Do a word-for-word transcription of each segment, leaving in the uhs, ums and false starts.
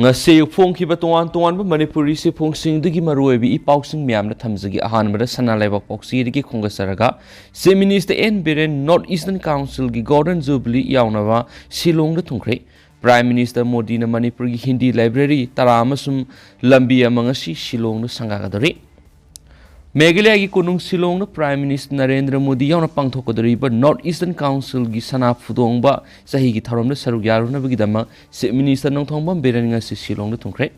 ꯉꯁꯤ ꯐꯣꯡꯈꯤꯕ ꯇꯣꯉꯥꯟ ꯇꯣꯉꯥꯟꯕ ꯃꯅꯤꯄꯨꯔꯤ ꯆꯦꯐꯣꯡꯁꯤꯡꯗꯒꯤ ꯃꯔꯨꯑꯣꯏꯕ ꯏ ꯄꯥꯎꯁꯤꯡ ꯃꯌꯥꯝꯗ ꯊꯝꯖꯒꯦ꯫ ꯑꯍꯥꯟꯕꯗ ꯁꯅꯥ ꯂꯩꯕꯥꯛ ꯄꯥꯎꯆꯦꯗꯒꯤ ꯈꯣꯝꯒꯠꯆꯔꯒ, Chief Minister N Biren North Eastern Councilꯒꯤ Golden Jubilee ꯌꯥꯎꯅꯕ ꯁꯤꯂꯣꯡꯗ ꯊꯨꯡꯈ꯭ꯔꯦ꯫ Prime Minister ꯃꯣꯗꯤꯅ ꯃꯅꯤꯄꯨꯔꯒꯤ ꯍꯤꯟꯗꯤ library ꯇꯔꯥ ꯑꯃꯁꯨꯡ ꯂꯝꯕꯤ ꯑꯃ ꯉꯁꯤ ꯁꯤꯂꯣꯡꯗ ꯁꯪꯒꯥꯒꯗꯧꯔꯤ꯫ ꯃꯦꯘꯥꯂꯌꯥꯒꯤ ꯀꯣꯅꯨꯡ ꯁꯤꯂꯣꯡꯗ Prime Minister ꯅꯔꯦꯟꯗ꯭ꯔ ꯃꯣꯗꯤ ꯌꯥꯎꯅ ꯄꯥꯡꯊꯣꯛꯀꯗꯧꯔꯤꯕ North Eastern Councilꯒꯤ ꯁꯅꯥ ꯐꯨꯗꯣꯡꯕ ꯆꯍꯤꯒꯤ ꯊꯧꯔꯝꯗ ꯁꯔꯨꯛ ꯌꯥꯔꯨꯅꯕꯒꯤꯗꯃꯛ Chief Minister ꯅꯣꯡꯊꯣꯝꯕꯝ ꯕꯤꯔꯦꯟ ꯉꯁꯤ ꯁꯤꯂꯣꯡꯗ ꯊꯨꯡꯈ꯭ꯔꯦ꯫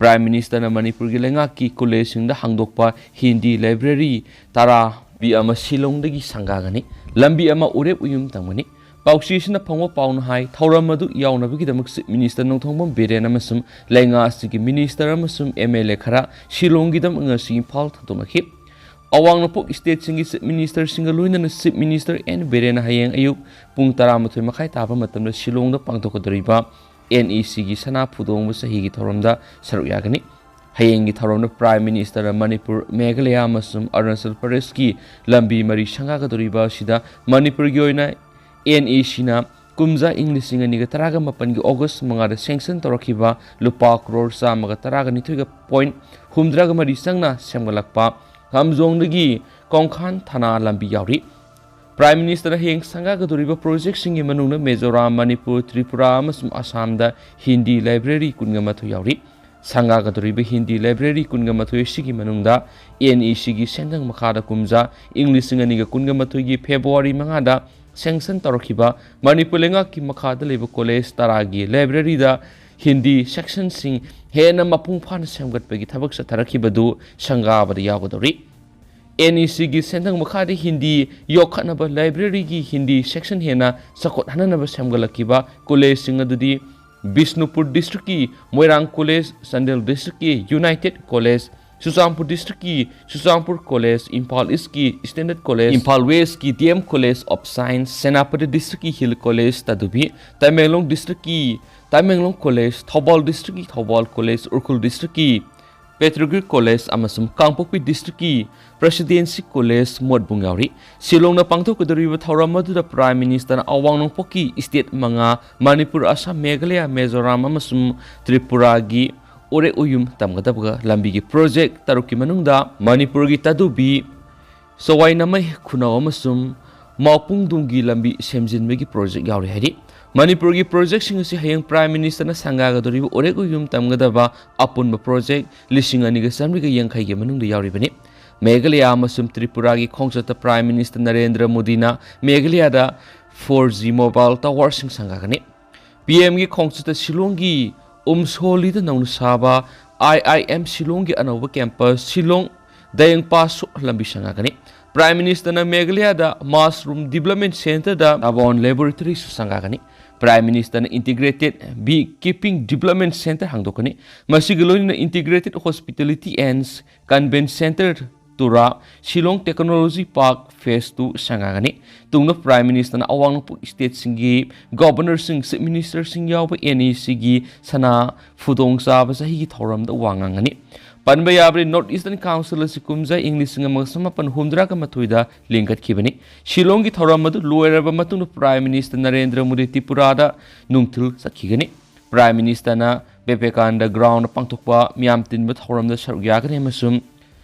Prime Ministerꯅ ꯃꯅꯤꯄꯨꯔꯒꯤ ꯂꯩꯉꯥꯛꯀꯤ collegeꯁꯤꯡꯗ ꯍꯥꯡꯗꯣꯛꯄ ꯍꯤꯟꯗꯤ library ꯇꯔꯥ ꯕꯤ ꯑꯃ ꯁꯤꯂꯣꯡꯗꯒꯤ ꯁꯪꯒꯥꯒꯅꯤ꯫ ꯂꯝꯕꯤ ꯑꯃ ꯎꯔꯦꯞ ꯎꯌꯨꯝ ꯇꯝꯒꯅꯤ꯫ ꯄꯥꯎꯆꯦꯁꯤꯅ ꯐꯪꯕ ꯄꯥꯎꯅ ꯍꯥꯏ, ꯊꯧꯔꯝ ꯑꯗꯨ ꯌꯥꯎꯅꯕꯒꯤꯗꯃꯛ Chief Minister ꯅꯣꯡꯊꯣꯝꯕꯝ ꯕꯤꯔꯦꯟ ꯑꯃꯁꯨꯡ ꯂꯩꯉꯥꯛ ꯑꯁꯤꯒꯤ minister ꯑꯃꯁꯨꯡ M L A ꯈꯔ ꯁꯤꯂꯣꯡꯒꯤꯗꯃꯛ ꯉꯁꯤ ꯏꯝꯐꯥꯜ ꯊꯥꯗꯣꯛꯅꯈꯤ꯫ ꯑꯋꯥꯡ ꯅꯣꯡꯄꯣꯛ stateꯁꯤꯡꯒꯤ Chief Ministerꯁꯤꯡꯒ ꯂꯣꯏꯅꯅ Chief Minister N ꯕꯤꯔꯦꯟꯅ ꯍꯌꯦꯡ ꯑꯌꯨꯛ ꯄꯨꯡ ꯇꯔꯥꯃꯥꯊꯣꯏ ꯃꯈꯥꯏ ꯇꯥꯕ ꯃꯇꯝꯗ ꯁꯤꯂꯣꯡꯗ ꯄꯥꯡꯊꯣꯛꯀꯗꯧꯔꯤꯕ NECꯒꯤ ꯁꯅꯥ ꯐꯨꯗꯣꯡꯕ ꯆꯍꯤꯒꯤ ꯊꯧꯔꯝꯗ ꯁꯔꯨꯛ ꯌꯥꯒꯅꯤ꯫ ꯍꯌꯦꯡꯒꯤ ꯊꯧꯔꯝꯗ Prime Ministerꯅ ꯃꯅꯤꯄꯨꯔ, ꯃꯦꯘꯥꯂꯌꯥ ꯑꯃꯁꯨꯡ ꯑꯔꯨꯅꯥꯆꯜ ꯄ꯭ꯔꯗꯦꯁꯀꯤ ꯂꯝꯕꯤ ꯃꯔꯤ ꯁꯪꯒꯥꯒꯗꯧꯔꯤꯕ ꯑꯁꯤꯗ ꯃꯅꯤꯄꯨꯔꯒꯤ ꯑꯣꯏꯅ NECꯅ ꯀꯨꯝꯖꯥ ꯏꯪ ꯂꯤꯁꯤꯡ ꯑꯅꯤꯒ ꯇꯔꯥꯒ ꯃꯥꯄꯟꯒꯤ August ꯃꯉꯥꯗ sanction ꯇꯧꯔꯛꯈꯤꯕ ꯂꯨꯄꯥ ꯀ꯭ꯔꯣꯔ ꯆꯥꯝꯃꯒ ꯇꯔꯥꯒ ꯅꯤꯊꯣꯏꯒ point ꯍꯨꯝꯗ꯭ꯔꯥꯒ ꯃꯔꯤ ꯆꯪꯅ ꯁꯦꯝꯒꯠꯂꯛꯄ ꯈꯥꯝꯖꯣꯡꯗꯒꯤ ꯀꯣꯡꯈꯥꯟ ꯊꯅꯥ ꯂꯝꯕꯤ ꯌꯥꯎꯔꯤ꯫ Prime Ministerꯅ ꯍꯌꯦꯡ ꯁꯪꯒꯥꯒꯗꯧꯔꯤꯕ projectꯁꯤꯡꯒꯤ ꯃꯅꯨꯡꯗ ꯃꯤꯖꯣꯔꯥꯝ, ꯃꯅꯤꯄꯨꯔ, ꯇ꯭ꯔꯤꯄꯨꯔꯥ ꯑꯃꯁꯨꯡ ꯑꯁꯥꯝꯗ ꯍꯤꯟꯗꯤ library ꯀꯨꯟꯒ ꯃꯥꯊꯣꯏ ꯌꯥꯎꯔꯤ꯫ ꯁꯪꯒꯥꯒꯗꯧꯔꯤꯕ ꯍꯤꯟꯗꯤ library ꯀꯨꯟꯒ ꯃꯥꯊꯣꯏ ꯑꯁꯤꯒꯤ ꯃꯅꯨꯡꯗ NECꯒꯤ ꯁꯦꯟꯊꯪ ꯃꯈꯥꯗ ꯀꯨꯝꯖꯥ ꯏꯪ ꯂꯤꯁꯤꯡ ꯑꯅꯤꯒ ꯀꯨꯟꯒ ꯃꯥꯊꯣꯏꯒꯤ February ꯃꯉꯥꯗ sanction ꯇꯧꯔꯛꯈꯤꯕ ꯃꯅꯤꯄꯨꯔ ꯂꯩꯉꯥꯛꯀꯤ ꯃꯈꯥꯗ ꯂꯩꯕ college ꯇꯔꯥꯒꯤ libraryꯗ ꯍꯤꯟꯗꯤ sectionꯁꯤꯡ ꯍꯦꯟꯅ ꯃꯄꯨꯡ ꯐꯥꯅ ꯁꯦꯝꯒꯠꯄꯒꯤ ꯊꯕꯛ ꯆꯠꯊꯔꯛꯈꯤꯕꯗꯨ ꯁꯪꯒꯥꯕꯗ ꯌꯥꯎꯒꯗꯧꯔꯤ꯫ NECꯒꯤ ꯁꯦꯟꯊꯪ ꯃꯈꯥꯗ ꯍꯤꯟꯗꯤ ꯌꯣꯛꯈꯠꯅꯕ libraryꯒꯤ ꯍꯤꯟꯗꯤ section ꯍꯦꯟꯅ ꯆꯥꯎꯈꯠꯍꯟꯅꯕ ꯁꯦꯝꯒꯠꯂꯛꯈꯤꯕ collegeꯁꯤꯡ ꯑꯗꯨꯗꯤ ꯕꯤꯁꯅꯨꯄꯨꯔ districtꯀꯤ ꯃꯣꯏꯔꯥꯡ college, Chandel districtꯀꯤ United College, Churachandpur districtꯀꯤ Churachandpur College, Imphal Eastꯀꯤ Standard College, Imphal Westꯀꯤ DM College of Science, Senapati districtꯀꯤ Hill College Tadubi, Tamenglong districtꯀꯤ Tamenglong College, Thoubal districtꯀꯤ Thoubal College, Ukhrul districtꯀꯤ Pedagogic College ꯑꯃꯁꯨꯡ ꯀꯥꯡꯄꯣꯛꯄꯤ ꯗꯤꯁꯇ꯭ꯔꯤꯛꯀꯤ Presidency College ꯃꯣꯠꯕꯨꯡ ꯌꯥꯎꯔꯤ꯫ ꯁꯤꯂꯣꯡꯅ ꯄꯥꯡꯊꯣꯛꯀꯗꯧꯔꯤꯕ ꯊꯧꯔꯝ ꯑꯗꯨꯗ Prime Ministerꯅ ꯑꯋꯥꯡ ꯅꯣꯡꯄꯣꯛꯀꯤ state ꯃꯉꯥ, ꯃꯅꯤꯄꯨꯔ, ꯑꯁꯥꯝ, ꯃꯦꯘꯥꯂꯌꯥ, ꯃꯤꯖꯣꯔꯥꯝ ꯑꯃꯁꯨꯡ ꯇ꯭ꯔꯤꯄꯨꯔꯥꯒꯤ ꯎꯔꯦꯛ ꯎꯌꯨꯝ ꯇꯝꯒꯗꯕ ꯂꯝꯕꯤꯒꯤ project ꯇꯔꯨꯛꯀꯤ ꯃꯅꯨꯡꯗ ꯃꯅꯤꯄꯨꯔꯒꯤ ꯇꯥꯗꯨꯕꯤ, ꯁꯋꯥꯏ ꯅꯃꯩ ꯈꯨꯅꯧ ꯑꯃꯁꯨꯡ ꯃꯥꯎꯄꯨꯡꯗꯨꯡꯒꯤ ꯂꯝꯕꯤ ꯁꯦꯝꯖꯤꯟꯕꯒꯤ project ꯌꯥꯎꯔꯤ ꯍꯥꯏꯔꯤ꯫ ꯃꯅꯤꯄꯨꯔꯒꯤ projectꯁꯤꯡ ꯑꯁꯤ ꯍꯌꯦꯡ Prime Ministerꯅ ꯁꯪꯒꯥꯒꯗꯧꯔꯤꯕ ꯎꯔꯦꯛ ꯎꯌꯨꯝ ꯇꯝꯒꯗꯕ ꯑꯄꯨꯟꯕ project ꯂꯤꯁꯤꯡ ꯑꯅꯤꯒ ꯆꯥꯃꯔꯤꯒ ꯌꯥꯡꯈꯩꯒꯤ ꯃꯅꯨꯡꯗ ꯌꯥꯎꯔꯤꯕꯅꯤ꯫ ꯃꯦꯘꯥꯂꯌꯥ ꯑꯃꯁꯨꯡ ꯇ꯭ꯔꯤꯄꯨꯔꯥꯒꯤ ꯈꯣꯡꯆꯠꯇ Prime Minister ꯅꯔꯦꯟꯗ꯭ꯔ ꯃꯣꯗꯤꯅ ꯃꯦꯘꯥꯂꯌꯥꯗ four G mobile towerꯁꯤꯡ ꯁꯪꯒꯥꯒꯅꯤ꯫ PMꯒꯤ ꯈꯣꯡꯆꯠꯇ ꯁꯤꯂꯣꯡꯒꯤ ꯎꯝꯁꯣꯂꯤꯗ ꯅꯧꯅ ꯁꯥꯕ IIM ꯁꯤꯂꯣꯡꯒꯤ ꯑꯅꯧꯕ campus, ꯁꯤꯂꯣꯡ ꯗꯌꯪꯄꯥꯁꯨ ꯂꯝꯕꯤ ꯁꯪꯒꯥꯒꯅꯤ꯫ Prime Ministerꯅ ꯃꯦꯘꯥꯂꯌꯥꯗ Mushroom Development Centreꯗ Urban Laboratoryꯁꯨ ꯁꯪꯒꯥꯒꯅꯤ꯫ Prime Ministerꯅ Integrated Beekeeping Development Centre ꯍꯥꯡꯗꯣꯛꯀꯅꯤ꯫ ꯃꯁꯤꯒ ꯂꯣꯏꯅꯅ Integrated Hospitality and Convention Centre, ꯇꯨꯔꯥ, Shillong Technology Park Phase Two ꯁꯪꯒꯥꯒꯅꯤ꯫ ꯇꯨꯡꯗ Prime Ministerꯅ ꯑꯋꯥꯡ ꯅꯣꯡꯄꯣꯛ stateꯁꯤꯡꯒꯤ Governorꯁꯤꯡ, Chief Ministerꯁꯤꯡ ꯌꯥꯎꯕ NECꯒꯤ ꯁꯅꯥ ꯐꯨꯗꯣꯡ ꯆꯥꯕ ꯆꯍꯤꯒꯤ ꯊꯧꯔꯝꯗ ꯋꯥ ꯉꯥꯡꯒꯅꯤ꯫ ꯄꯟꯕ ꯌꯥꯕꯗꯤ, North Eastern Council ꯑꯁꯤ ꯀꯨꯝꯖꯥ ꯏꯪ ꯂꯤꯁꯤꯡ ꯑꯃꯒ ꯆꯃꯥꯄꯟ ꯍꯨꯝꯗ꯭ꯔꯥꯒ ꯃꯥꯊꯣꯏꯗ ꯂꯤꯡꯈꯠꯈꯤꯕꯅꯤ꯫ ꯁꯤꯂꯣꯡꯒꯤ ꯊꯧꯔꯝ ꯑꯗꯨ ꯂꯣꯏꯔꯕ ꯃꯇꯨꯡꯗ Prime Minister ꯅꯔꯦꯟꯗ꯭ꯔ ꯃꯣꯗꯤ ꯇ꯭ꯔꯤꯄꯨꯔꯥꯗ ꯅꯨꯡꯊꯤꯜ ꯆꯠꯈꯤꯒꯅꯤ꯫ Prime Ministerꯅ ꯕꯤꯕꯦꯀꯥꯅꯟꯗ Groundꯗ ꯄꯥꯡꯊꯣꯛꯄ ꯃꯤꯌꯥꯝ ꯇꯤꯟꯕ ꯊꯧꯔꯝꯗ ꯁꯔꯨꯛ ꯌꯥꯒꯅꯤ ꯑꯃꯁꯨꯡ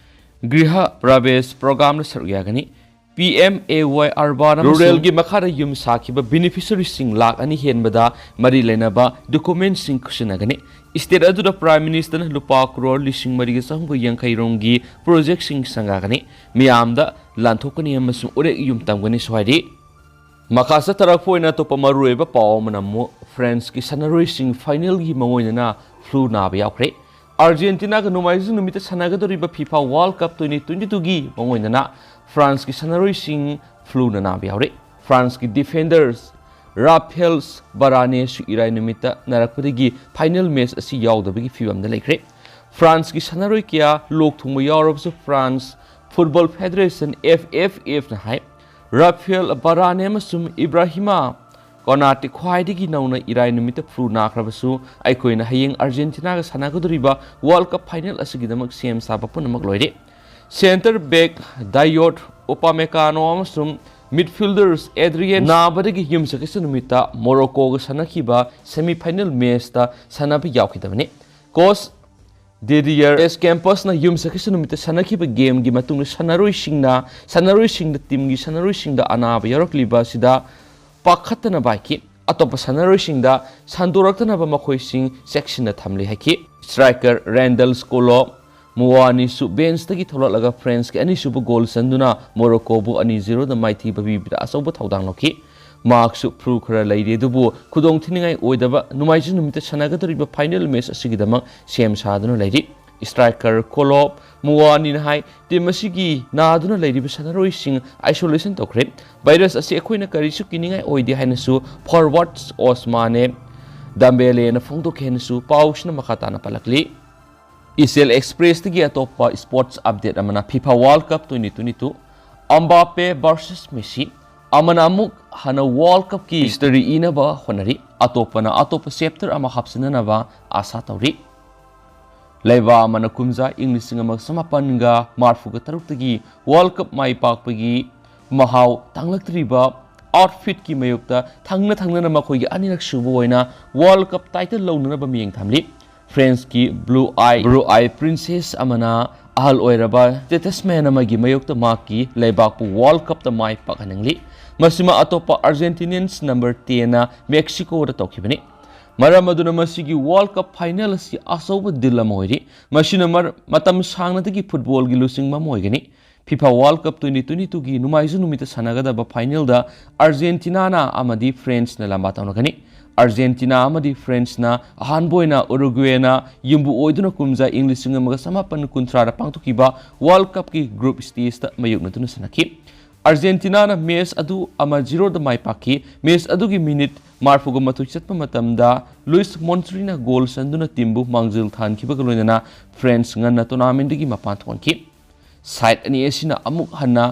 Griha Pravesh Programꯗ ꯁꯔꯨꯛ ꯌꯥꯒꯅꯤ꯫ PMAY Urban ꯑꯃꯁꯨꯡ Ruralꯒꯤ ꯃꯈꯥꯗ ꯌꯨꯝ ꯁꯥꯈꯤꯕ beneficiaryꯁꯤꯡ ꯂꯥꯈ ꯑꯅꯤ ꯍꯦꯟꯕꯗ ꯃꯔꯤ ꯂꯩꯅꯕ documentꯁꯤꯡ ꯈꯨꯠꯁꯤꯟꯅꯒꯅꯤ꯫ State ꯑꯗꯨꯗ Prime Ministerꯅ ꯂꯨꯄꯥ ꯀ꯭ꯔꯣꯔ ꯂꯤꯁꯤꯡ ꯃꯔꯤꯒ ꯆꯍꯨꯝꯒ ꯌꯥꯡꯈꯩ ꯔꯣꯝꯒꯤ projectꯁꯤꯡ ꯁꯪꯒꯥꯒꯅꯤ, ꯃꯤꯌꯥꯝꯗ ꯂꯥꯟꯊꯣꯛꯀꯅꯤ ꯑꯃꯁꯨꯡ ꯎꯔꯦꯛ ꯌꯨꯝ ꯇꯝꯒꯅꯤꯁꯨ ꯍꯥꯏꯔꯤ꯫ ꯃꯈꯥ ꯆꯠꯊꯔꯛꯄ ꯑꯣꯏꯅ ꯑꯇꯣꯞꯄ ꯃꯔꯨꯑꯣꯏꯕ ꯄꯥꯎ ꯑꯃꯅ ꯑꯃꯨꯛ Franceꯀꯤ ꯁꯥꯟꯅꯔꯣꯏꯁꯤꯡ finalꯒꯤ ꯃꯉꯣꯏꯗꯅ flu ꯅꯥꯕ ꯌꯥꯎꯈ꯭ꯔꯦ꯫ Argentinaꯒ ꯅꯣꯡꯃꯥꯏꯖꯤꯡ ꯅꯨꯃꯤꯠꯇ ꯁꯥꯟꯅꯒꯗꯧꯔꯤꯕ FIFA World Cup twenty twenty twoꯒꯤ ꯃꯉꯣꯏꯗꯅ Franceꯀꯤ ꯁꯥꯟꯅꯔꯣꯏꯁꯤꯡ fluꯅ ꯅꯥꯕ ꯌꯥꯎꯔꯦ꯫ Franceꯀꯤ defenders Raphael Varaneꯁꯨ ꯏꯔꯥꯏ ꯅꯨꯃꯤꯠꯇ ꯅꯥꯔꯛꯄꯗꯒꯤ final match ꯑꯁꯤ ꯌꯥꯎꯗꯕꯒꯤ ꯐꯤꯚꯝꯗ ꯂꯩꯈ꯭ꯔꯦ꯫ Franceꯀꯤ ꯁꯥꯟꯅꯔꯣꯏ ꯀꯌꯥ ꯂꯣꯛ ꯊꯨꯡꯕ ꯌꯥꯎꯔꯕꯁꯨ France Football Federation, FFFꯅ ꯍꯥꯏ, Raphael Varane ꯑꯃꯁꯨꯡ Ibrahima ꯀꯣꯅꯥꯇꯦ ꯈ꯭ꯋꯥꯏꯗꯒꯤ ꯅꯧꯅ ꯏꯔꯥꯏ ꯅꯨꯃꯤꯠꯇ flu ꯅꯥꯈ꯭ꯔꯕꯁꯨ, ꯑꯩꯈꯣꯏꯅ ꯍꯌꯦꯡ ꯑꯥꯔꯖꯦꯟꯇꯤꯅꯥꯒ ꯁꯥꯟꯅꯒꯗꯧꯔꯤꯕ World Cup final ꯑꯁꯤꯒꯤꯗꯃꯛ ꯁꯦꯝ ꯁꯥꯕ ꯄꯨꯝꯅꯃꯛ ꯂꯣꯏꯔꯦ꯫ Centre back Dayot Upamecano ꯑꯃꯁꯨꯡ midfielders Adrian ꯅꯥꯕꯗꯒꯤ ꯌꯨꯝꯁꯀꯩꯁ ꯅꯨꯃꯤꯠꯇ ꯃꯣꯔꯣꯀꯣꯒ ꯁꯥꯟꯅꯈꯤꯕ semi final matchꯇ ꯁꯥꯟꯅꯕ ꯌꯥꯎꯈꯤꯗꯕꯅꯤ꯫ Coach Didier Deschamps ꯅ ꯌꯨꯝꯁꯀꯩꯁ ꯅꯨꯃꯤꯠꯇ ꯁꯥꯟꯅꯈꯤꯕ gameꯒꯤ ꯃꯇꯨꯡꯗ ꯁꯥꯟꯅꯔꯣꯏꯁꯤꯡꯅ, ꯁꯥꯟꯅꯔꯣꯏꯁꯤꯡꯗ, teamꯒꯤ ꯁꯥꯟꯅꯔꯣꯏꯁꯤꯡꯗ ꯑꯅꯥꯕ ꯌꯥꯎꯔꯛꯂꯤꯕ ꯑꯁꯤꯗ ꯄꯥꯈꯠꯇꯅꯕ ꯍꯥꯏꯈꯤ꯫ ꯑꯇꯣꯞꯄ ꯁꯥꯟꯅꯔꯣꯏꯁꯤꯡꯗ ꯁꯟꯗꯣꯔꯛꯇꯅꯕ ꯃꯈꯣꯏꯁꯤꯡ ꯆꯦꯛꯁꯤꯟꯅ ꯊꯝꯂꯤ ꯍꯥꯏꯈꯤ꯫ Striker Randal Kolo Muaniꯁꯨ benchꯇꯒꯤ ꯊꯣꯛꯂꯛꯂꯒ Franceꯀꯤ ꯑꯅꯤꯁꯨꯕ goal ꯆꯟꯗꯨꯅ ꯃꯣꯔꯣꯀꯣꯕꯨ ꯑꯅꯤ zeroꯗ ꯃꯥꯏꯊꯤꯕ ꯄꯤꯕꯗ ꯑꯆꯧꯕ ꯊꯧꯗꯥꯡ ꯂꯧꯈꯤ꯫ ꯃꯍꯥꯛꯁꯨ flu ꯈꯔ ꯂꯩꯔꯤ, ꯑꯗꯨꯕꯨ ꯈꯨꯗꯣꯡ ꯊꯤꯅꯤꯡꯉꯥꯏ ꯑꯣꯏꯗꯕ ꯅꯣꯡꯃꯥꯏꯖꯤꯡ ꯅꯨꯃꯤꯠꯇ ꯁꯥꯟꯅꯒꯗꯧꯔꯤꯕ final match ꯑꯁꯤꯒꯤꯗꯃꯛ ꯁꯦꯝ ꯁꯥꯗꯨꯅ ꯂꯩꯔꯤ꯫ Striker Kolo Muaniꯅ ꯍꯥꯏ, team ꯑꯁꯤꯒꯤ ꯅꯥꯗꯨꯅ ꯂꯩꯔꯤꯕ ꯁꯥꯟꯅꯔꯣꯏꯁꯤꯡ isolation ꯇꯧꯈ꯭ꯔꯦ꯫ Virus ꯑꯁꯤ ꯑꯩꯈꯣꯏꯅ ꯀꯔꯤꯁꯨ ꯀꯤꯅꯤꯡꯉꯥꯏ ꯑꯣꯏꯗꯦ ꯍꯥꯏꯅꯁꯨ forwards Ousmane Dembeleꯅ ꯐꯣꯡꯗꯣꯛꯈꯤ ꯍꯥꯏꯅꯁꯨ ꯄꯥꯎꯁꯤꯅ ꯃꯈꯥ ꯇꯥꯅ ꯄꯜꯂꯛꯂꯤ꯫ Asian Expressꯇꯒꯤ ꯑꯇꯣꯞꯄ sports update ꯑꯃꯅ FIFA World Cup twenty twenty-two, Mbappe versus Messi, ꯑꯃꯅ ꯑꯃꯨꯛ ꯍꯟꯅ World Cupꯀꯤ history ꯏꯅꯕ ꯍꯣꯠꯅꯔꯤ, ꯑꯇꯣꯞꯄꯅ ꯑꯇꯣꯞꯄ chapter ꯑꯃ ꯍꯥꯞꯆꯤꯟꯅꯅꯕ ꯑꯥꯁꯥ ꯇꯧꯔꯤ꯫ ꯂꯩꯕꯥꯛ ꯑꯃꯅ ꯀꯨꯝꯖꯥ ꯏꯪ ꯂꯤꯁꯤꯡ ꯑꯃꯒ ꯆꯃꯥꯄꯟꯒ ꯃꯔꯐꯨꯒ ꯇꯔꯨꯛꯇꯒꯤ World Cup ꯃꯥꯏ ꯄꯥꯛꯄꯒꯤ ꯃꯍꯥꯎ ꯇꯥꯡꯂꯛꯇ꯭ꯔꯤꯕ outfitꯀꯤ ꯃꯥꯌꯣꯛꯇ ꯊꯪꯅ ꯊꯪꯅꯅ ꯃꯈꯣꯏꯒꯤ ꯑꯅꯤꯔꯛ ꯁꯨꯕ ꯑꯣꯏꯅ World Cup title ꯂꯧꯅꯅꯕ ꯃꯤꯠꯌꯦꯡ ꯊꯝꯂꯤ꯫ Franceꯀꯤ Blue Eye, Blue Eye Princess ꯑꯃꯅ ꯑꯍꯜ ꯑꯣꯏꯔꯕ statesman ꯑꯃꯒꯤ ꯃꯥꯌꯣꯛꯇ ꯃꯍꯥꯛꯀꯤ ꯂꯩꯕꯥꯛꯄꯨ World Cupꯇ ꯃꯥꯏ ꯄꯥꯛꯍꯟꯅꯤꯡꯂꯤ꯫ ꯃꯁꯤꯃ ꯑꯇꯣꯞꯄ Argentinians number tenꯅ Mexicoꯗ ꯇꯧꯈꯤꯕꯅꯤ꯫ ꯃꯔꯝ ꯑꯗꯨꯅ ꯃꯁꯤꯒꯤ World Cup final ꯑꯁꯤ ꯑꯆꯧꯕ deal ꯑꯃ ꯑꯣꯏꯔꯤ꯫ ꯃꯁꯤꯅ ꯃꯔ-, ꯃꯇꯝ ꯁꯥꯡꯅꯗꯒꯤ footballꯒꯤ ꯂꯨꯆꯤꯡꯕ ꯑꯃ ꯑꯣꯏꯒꯅꯤ꯫ FIFA World Cup twenty twenty-twoꯒꯤ ꯅꯣꯡꯃꯥꯏꯖꯤꯡ ꯅꯨꯃꯤꯠꯇ ꯁꯥꯟꯅꯒꯗꯕ finalꯗ Argentinaꯅ ꯑꯃꯗꯤ Franceꯅ ꯂꯝꯕꯥ ꯇꯧꯅꯒꯅꯤ꯫ Argentina ꯑꯃꯗꯤ Franceꯅ ꯑꯍꯥꯟꯕ ꯑꯣꯏꯅ Uruguayꯅ ꯌꯨꯝꯕꯨ ꯑꯣꯏꯗꯨꯅ ꯀꯨꯝꯖꯥ ꯏꯪ ꯂꯤꯁꯤꯡ ꯑꯃꯒ ꯆꯃꯥꯄꯟ ꯀꯨꯟꯊ꯭ꯔꯥꯗ ꯄꯥꯡꯊꯣꯛꯈꯤꯕ World Cupꯀꯤ group stageꯇ ꯃꯥꯌꯣꯛꯅꯗꯨꯅ ꯁꯥꯟꯅꯈꯤ꯫ Argentinaꯅ match ꯑꯗꯨ ꯑꯃ zeroꯗ ꯃꯥꯏ ꯄꯥꯛꯈꯤ꯫ Match ꯑꯗꯨꯒꯤ minute ꯃꯔꯐꯨꯒ ꯃꯥꯊꯣꯏ ꯆꯠꯄ ꯃꯇꯝꯗ Luis Monteriꯅ goal ꯆꯟꯗꯨꯅ teamꯕꯨ ꯃꯥꯡꯖꯤꯜ ꯊꯥꯍꯟꯈꯤꯕꯒ ꯂꯣꯏꯅꯅ France ꯉꯟꯅ tournamentꯗꯒꯤ ꯃꯄꯥꯟ ꯊꯣꯛꯍꯟꯈꯤ꯫ Side ꯑꯅꯤ ꯑꯁꯤꯅ ꯑꯃꯨꯛ ꯍꯟꯅ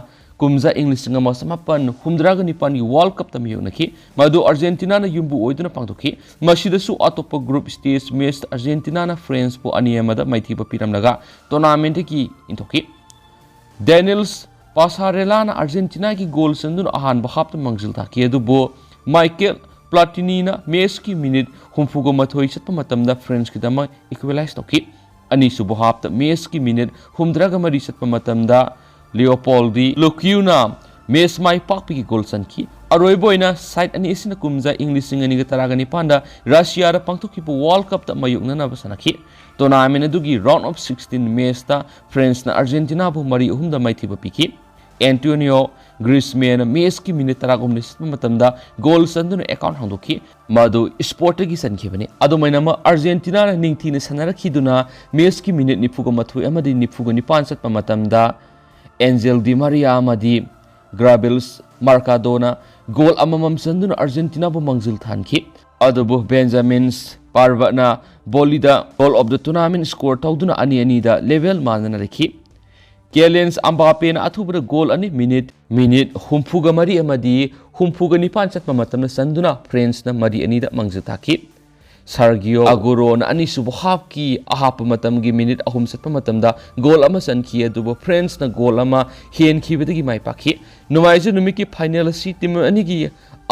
ꯀꯨꯝꯖꯥ ꯏꯪ ꯂꯤꯁꯤꯡ ꯑꯃ ꯆꯃꯥꯄꯟ ꯍꯨꯝꯗ꯭ꯔꯥꯒ ꯅꯤꯄꯥꯟꯒꯤ World Cupꯇ ꯃꯥꯌꯣꯛꯅꯈꯤ꯫ ꯃꯗꯨ ꯑꯥꯔꯖꯦꯟꯇꯤꯅꯥꯅ ꯌꯨꯝꯕꯨ ꯑꯣꯏꯗꯨꯅ ꯄꯥꯡꯊꯣꯛꯈꯤ꯫ ꯃꯁꯤꯗꯁꯨ ꯑꯇꯣꯞꯄ group stage matchꯇ ꯑꯥꯔꯖꯦꯟꯇꯤꯅꯥꯅ Franceꯄꯨ ꯑꯅꯤ ꯑꯃꯗ ꯃꯥꯏꯊꯤꯕ ꯄꯤꯔꯝꯂꯒ tournamentꯇꯒꯤ ꯏꯟꯊꯣꯛꯈꯤ꯫ ꯗꯦꯅꯤꯜꯁ ꯄꯥꯁꯥꯔꯦꯂꯥꯅ ꯑꯥꯔꯖꯦꯟꯇꯤꯅꯥꯒꯤ goal ꯆꯟꯗꯨꯅ ꯑꯍꯥꯟꯕ halfꯇ ꯃꯥꯡꯖꯤꯜ ꯊꯥꯈꯤ, ꯑꯗꯨꯕꯨ ꯃꯥꯏꯀꯦꯜ ꯄ꯭ꯂꯥꯇꯤꯅꯤꯅ matchꯀꯤ minute ꯍꯨꯝꯐꯨꯒ ꯃꯥꯊꯣꯏ ꯆꯠꯄ ꯃꯇꯝꯗ Franceꯀꯤꯗꯃꯛ equalize ꯇꯧꯈꯤ꯫ ꯑꯅꯤꯁꯨꯕ halfꯇ matchꯀꯤ minute ꯍꯨꯝꯗ꯭ꯔꯥꯒ ꯃꯔꯤ ꯆꯠꯄ ꯃꯇꯝꯗ ꯂꯤꯑꯣꯄꯣꯜꯗꯤ ꯂꯨꯀꯤꯌꯨꯅ match ꯃꯥꯏ ꯄꯥꯛꯄꯒꯤ goal ꯆꯟꯈꯤ꯫ ꯑꯔꯣꯏꯕ ꯑꯣꯏꯅ side ꯑꯅꯤ ꯑꯁꯤꯅ ꯀꯨꯝꯖꯥ ꯏꯪ ꯂꯤꯁꯤꯡ ꯑꯅꯤꯒ ꯇꯔꯥꯒ ꯅꯤꯄꯥꯟꯗ ꯔꯁꯤꯌꯥꯗ ꯄꯥꯡꯊꯣꯛꯈꯤꯕ World Cupꯇ ꯃꯥꯌꯣꯛꯅꯅꯕ ꯁꯥꯟꯅꯈꯤ꯫ Tournament ꯑꯗꯨꯒꯤ round of sixteen matchꯇ Franceꯅ ꯑꯥꯔꯖꯦꯟꯇꯤꯅꯥꯕꯨ ꯃꯔꯤ ꯑꯍꯨꯝꯗ ꯃꯥꯏꯊꯤꯕ ꯄꯤꯈꯤ꯫ ꯑꯦꯟꯇꯣꯅꯤꯑꯣ ꯒ꯭ꯔꯤꯁꯃꯦꯟꯅ matchꯀꯤ minute ꯇꯔꯥꯒ ꯍꯨꯝꯗꯣꯏ ꯆꯠꯄ ꯃꯇꯝꯗ goal ꯆꯟꯗꯨꯅ account ꯍꯥꯡꯗꯣꯛꯈꯤ꯫ ꯃꯗꯨ spotꯇꯒꯤ ꯆꯟꯈꯤꯕꯅꯤ꯫ ꯑꯗꯨꯃꯥꯏꯅꯃꯛ ꯑꯥꯔꯖꯦꯟꯇꯤꯅꯥꯅ ꯅꯤꯡꯊꯤꯅ ꯁꯥꯟꯅꯔꯛꯈꯤꯗꯨꯅ matchꯀꯤ minute ꯅꯤꯐꯨꯒ ꯃꯥꯊꯣꯏ ꯑꯃꯗꯤ ꯅꯤꯐꯨꯒ ꯅꯤꯄꯥꯟ ꯆꯠꯄ ꯃꯇꯝꯗ ꯑꯦꯟꯖꯦꯜ ꯗꯤ ꯃꯥꯔꯤꯌꯥ ꯑꯃꯗꯤ ꯒ꯭ꯔꯥꯕꯤꯜꯁ ꯃꯥꯔꯀꯥꯗꯣꯅ goal ꯑꯃꯃꯝ ꯆꯟꯗꯨꯅ ꯑꯥꯔꯖꯦꯟꯇꯤꯅꯥꯕꯨ ꯃꯥꯡꯖꯤꯜ ꯊꯥꯍꯟꯈꯤ꯫ ꯑꯗꯨꯕꯨ ꯕꯦꯟꯖꯥꯃꯤꯟꯁ ꯄꯥꯔꯕꯠꯅ volleyꯗ goal of the tournament score ꯇꯧꯗꯨꯅ ꯑꯅꯤ ꯑꯅꯤꯗ level ꯃꯥꯟꯅꯅ ꯂꯩꯈꯤ꯫ ꯀꯦꯂꯦꯟꯁ ꯑꯝꯕꯥꯄꯦꯅ ꯑꯊꯨꯕꯗ goal ꯑꯅꯤ minute, minute ꯍꯨꯝꯐꯨꯒ ꯃꯔꯤ ꯑꯃꯗꯤ ꯍꯨꯝꯐꯨꯒ ꯅꯤꯄꯥꯟ ꯆꯠꯄ ꯃꯇꯝꯗ ꯆꯟꯗꯨꯅ Franceꯅ ꯃꯔꯤ ꯑꯅꯤꯗ ꯃꯥꯡꯖꯤꯜ ꯊꯥꯈꯤ꯫ ꯁꯥꯔꯒꯤꯌꯣ ꯑꯒꯨꯔꯣꯅ ꯑꯅꯤꯁꯨꯕ halfꯀꯤ ꯑꯍꯥꯞꯄ ꯃꯇꯝꯒꯤ minute ꯑꯍꯨꯝ ꯆꯠꯄ ꯃꯇꯝꯗ goal ꯑꯃ ꯆꯟꯈꯤ, ꯑꯗꯨꯕꯨ Franceꯅ goal ꯑꯃ ꯍꯦꯟꯈꯤꯕꯗꯒꯤ ꯃꯥꯏ ꯄꯥꯛꯈꯤ꯫ ꯅꯨꯡꯉꯥꯏꯖꯩ, ꯅꯨꯃꯤꯠꯀꯤ final ꯑꯁꯤ team ꯑꯅꯤꯒꯤ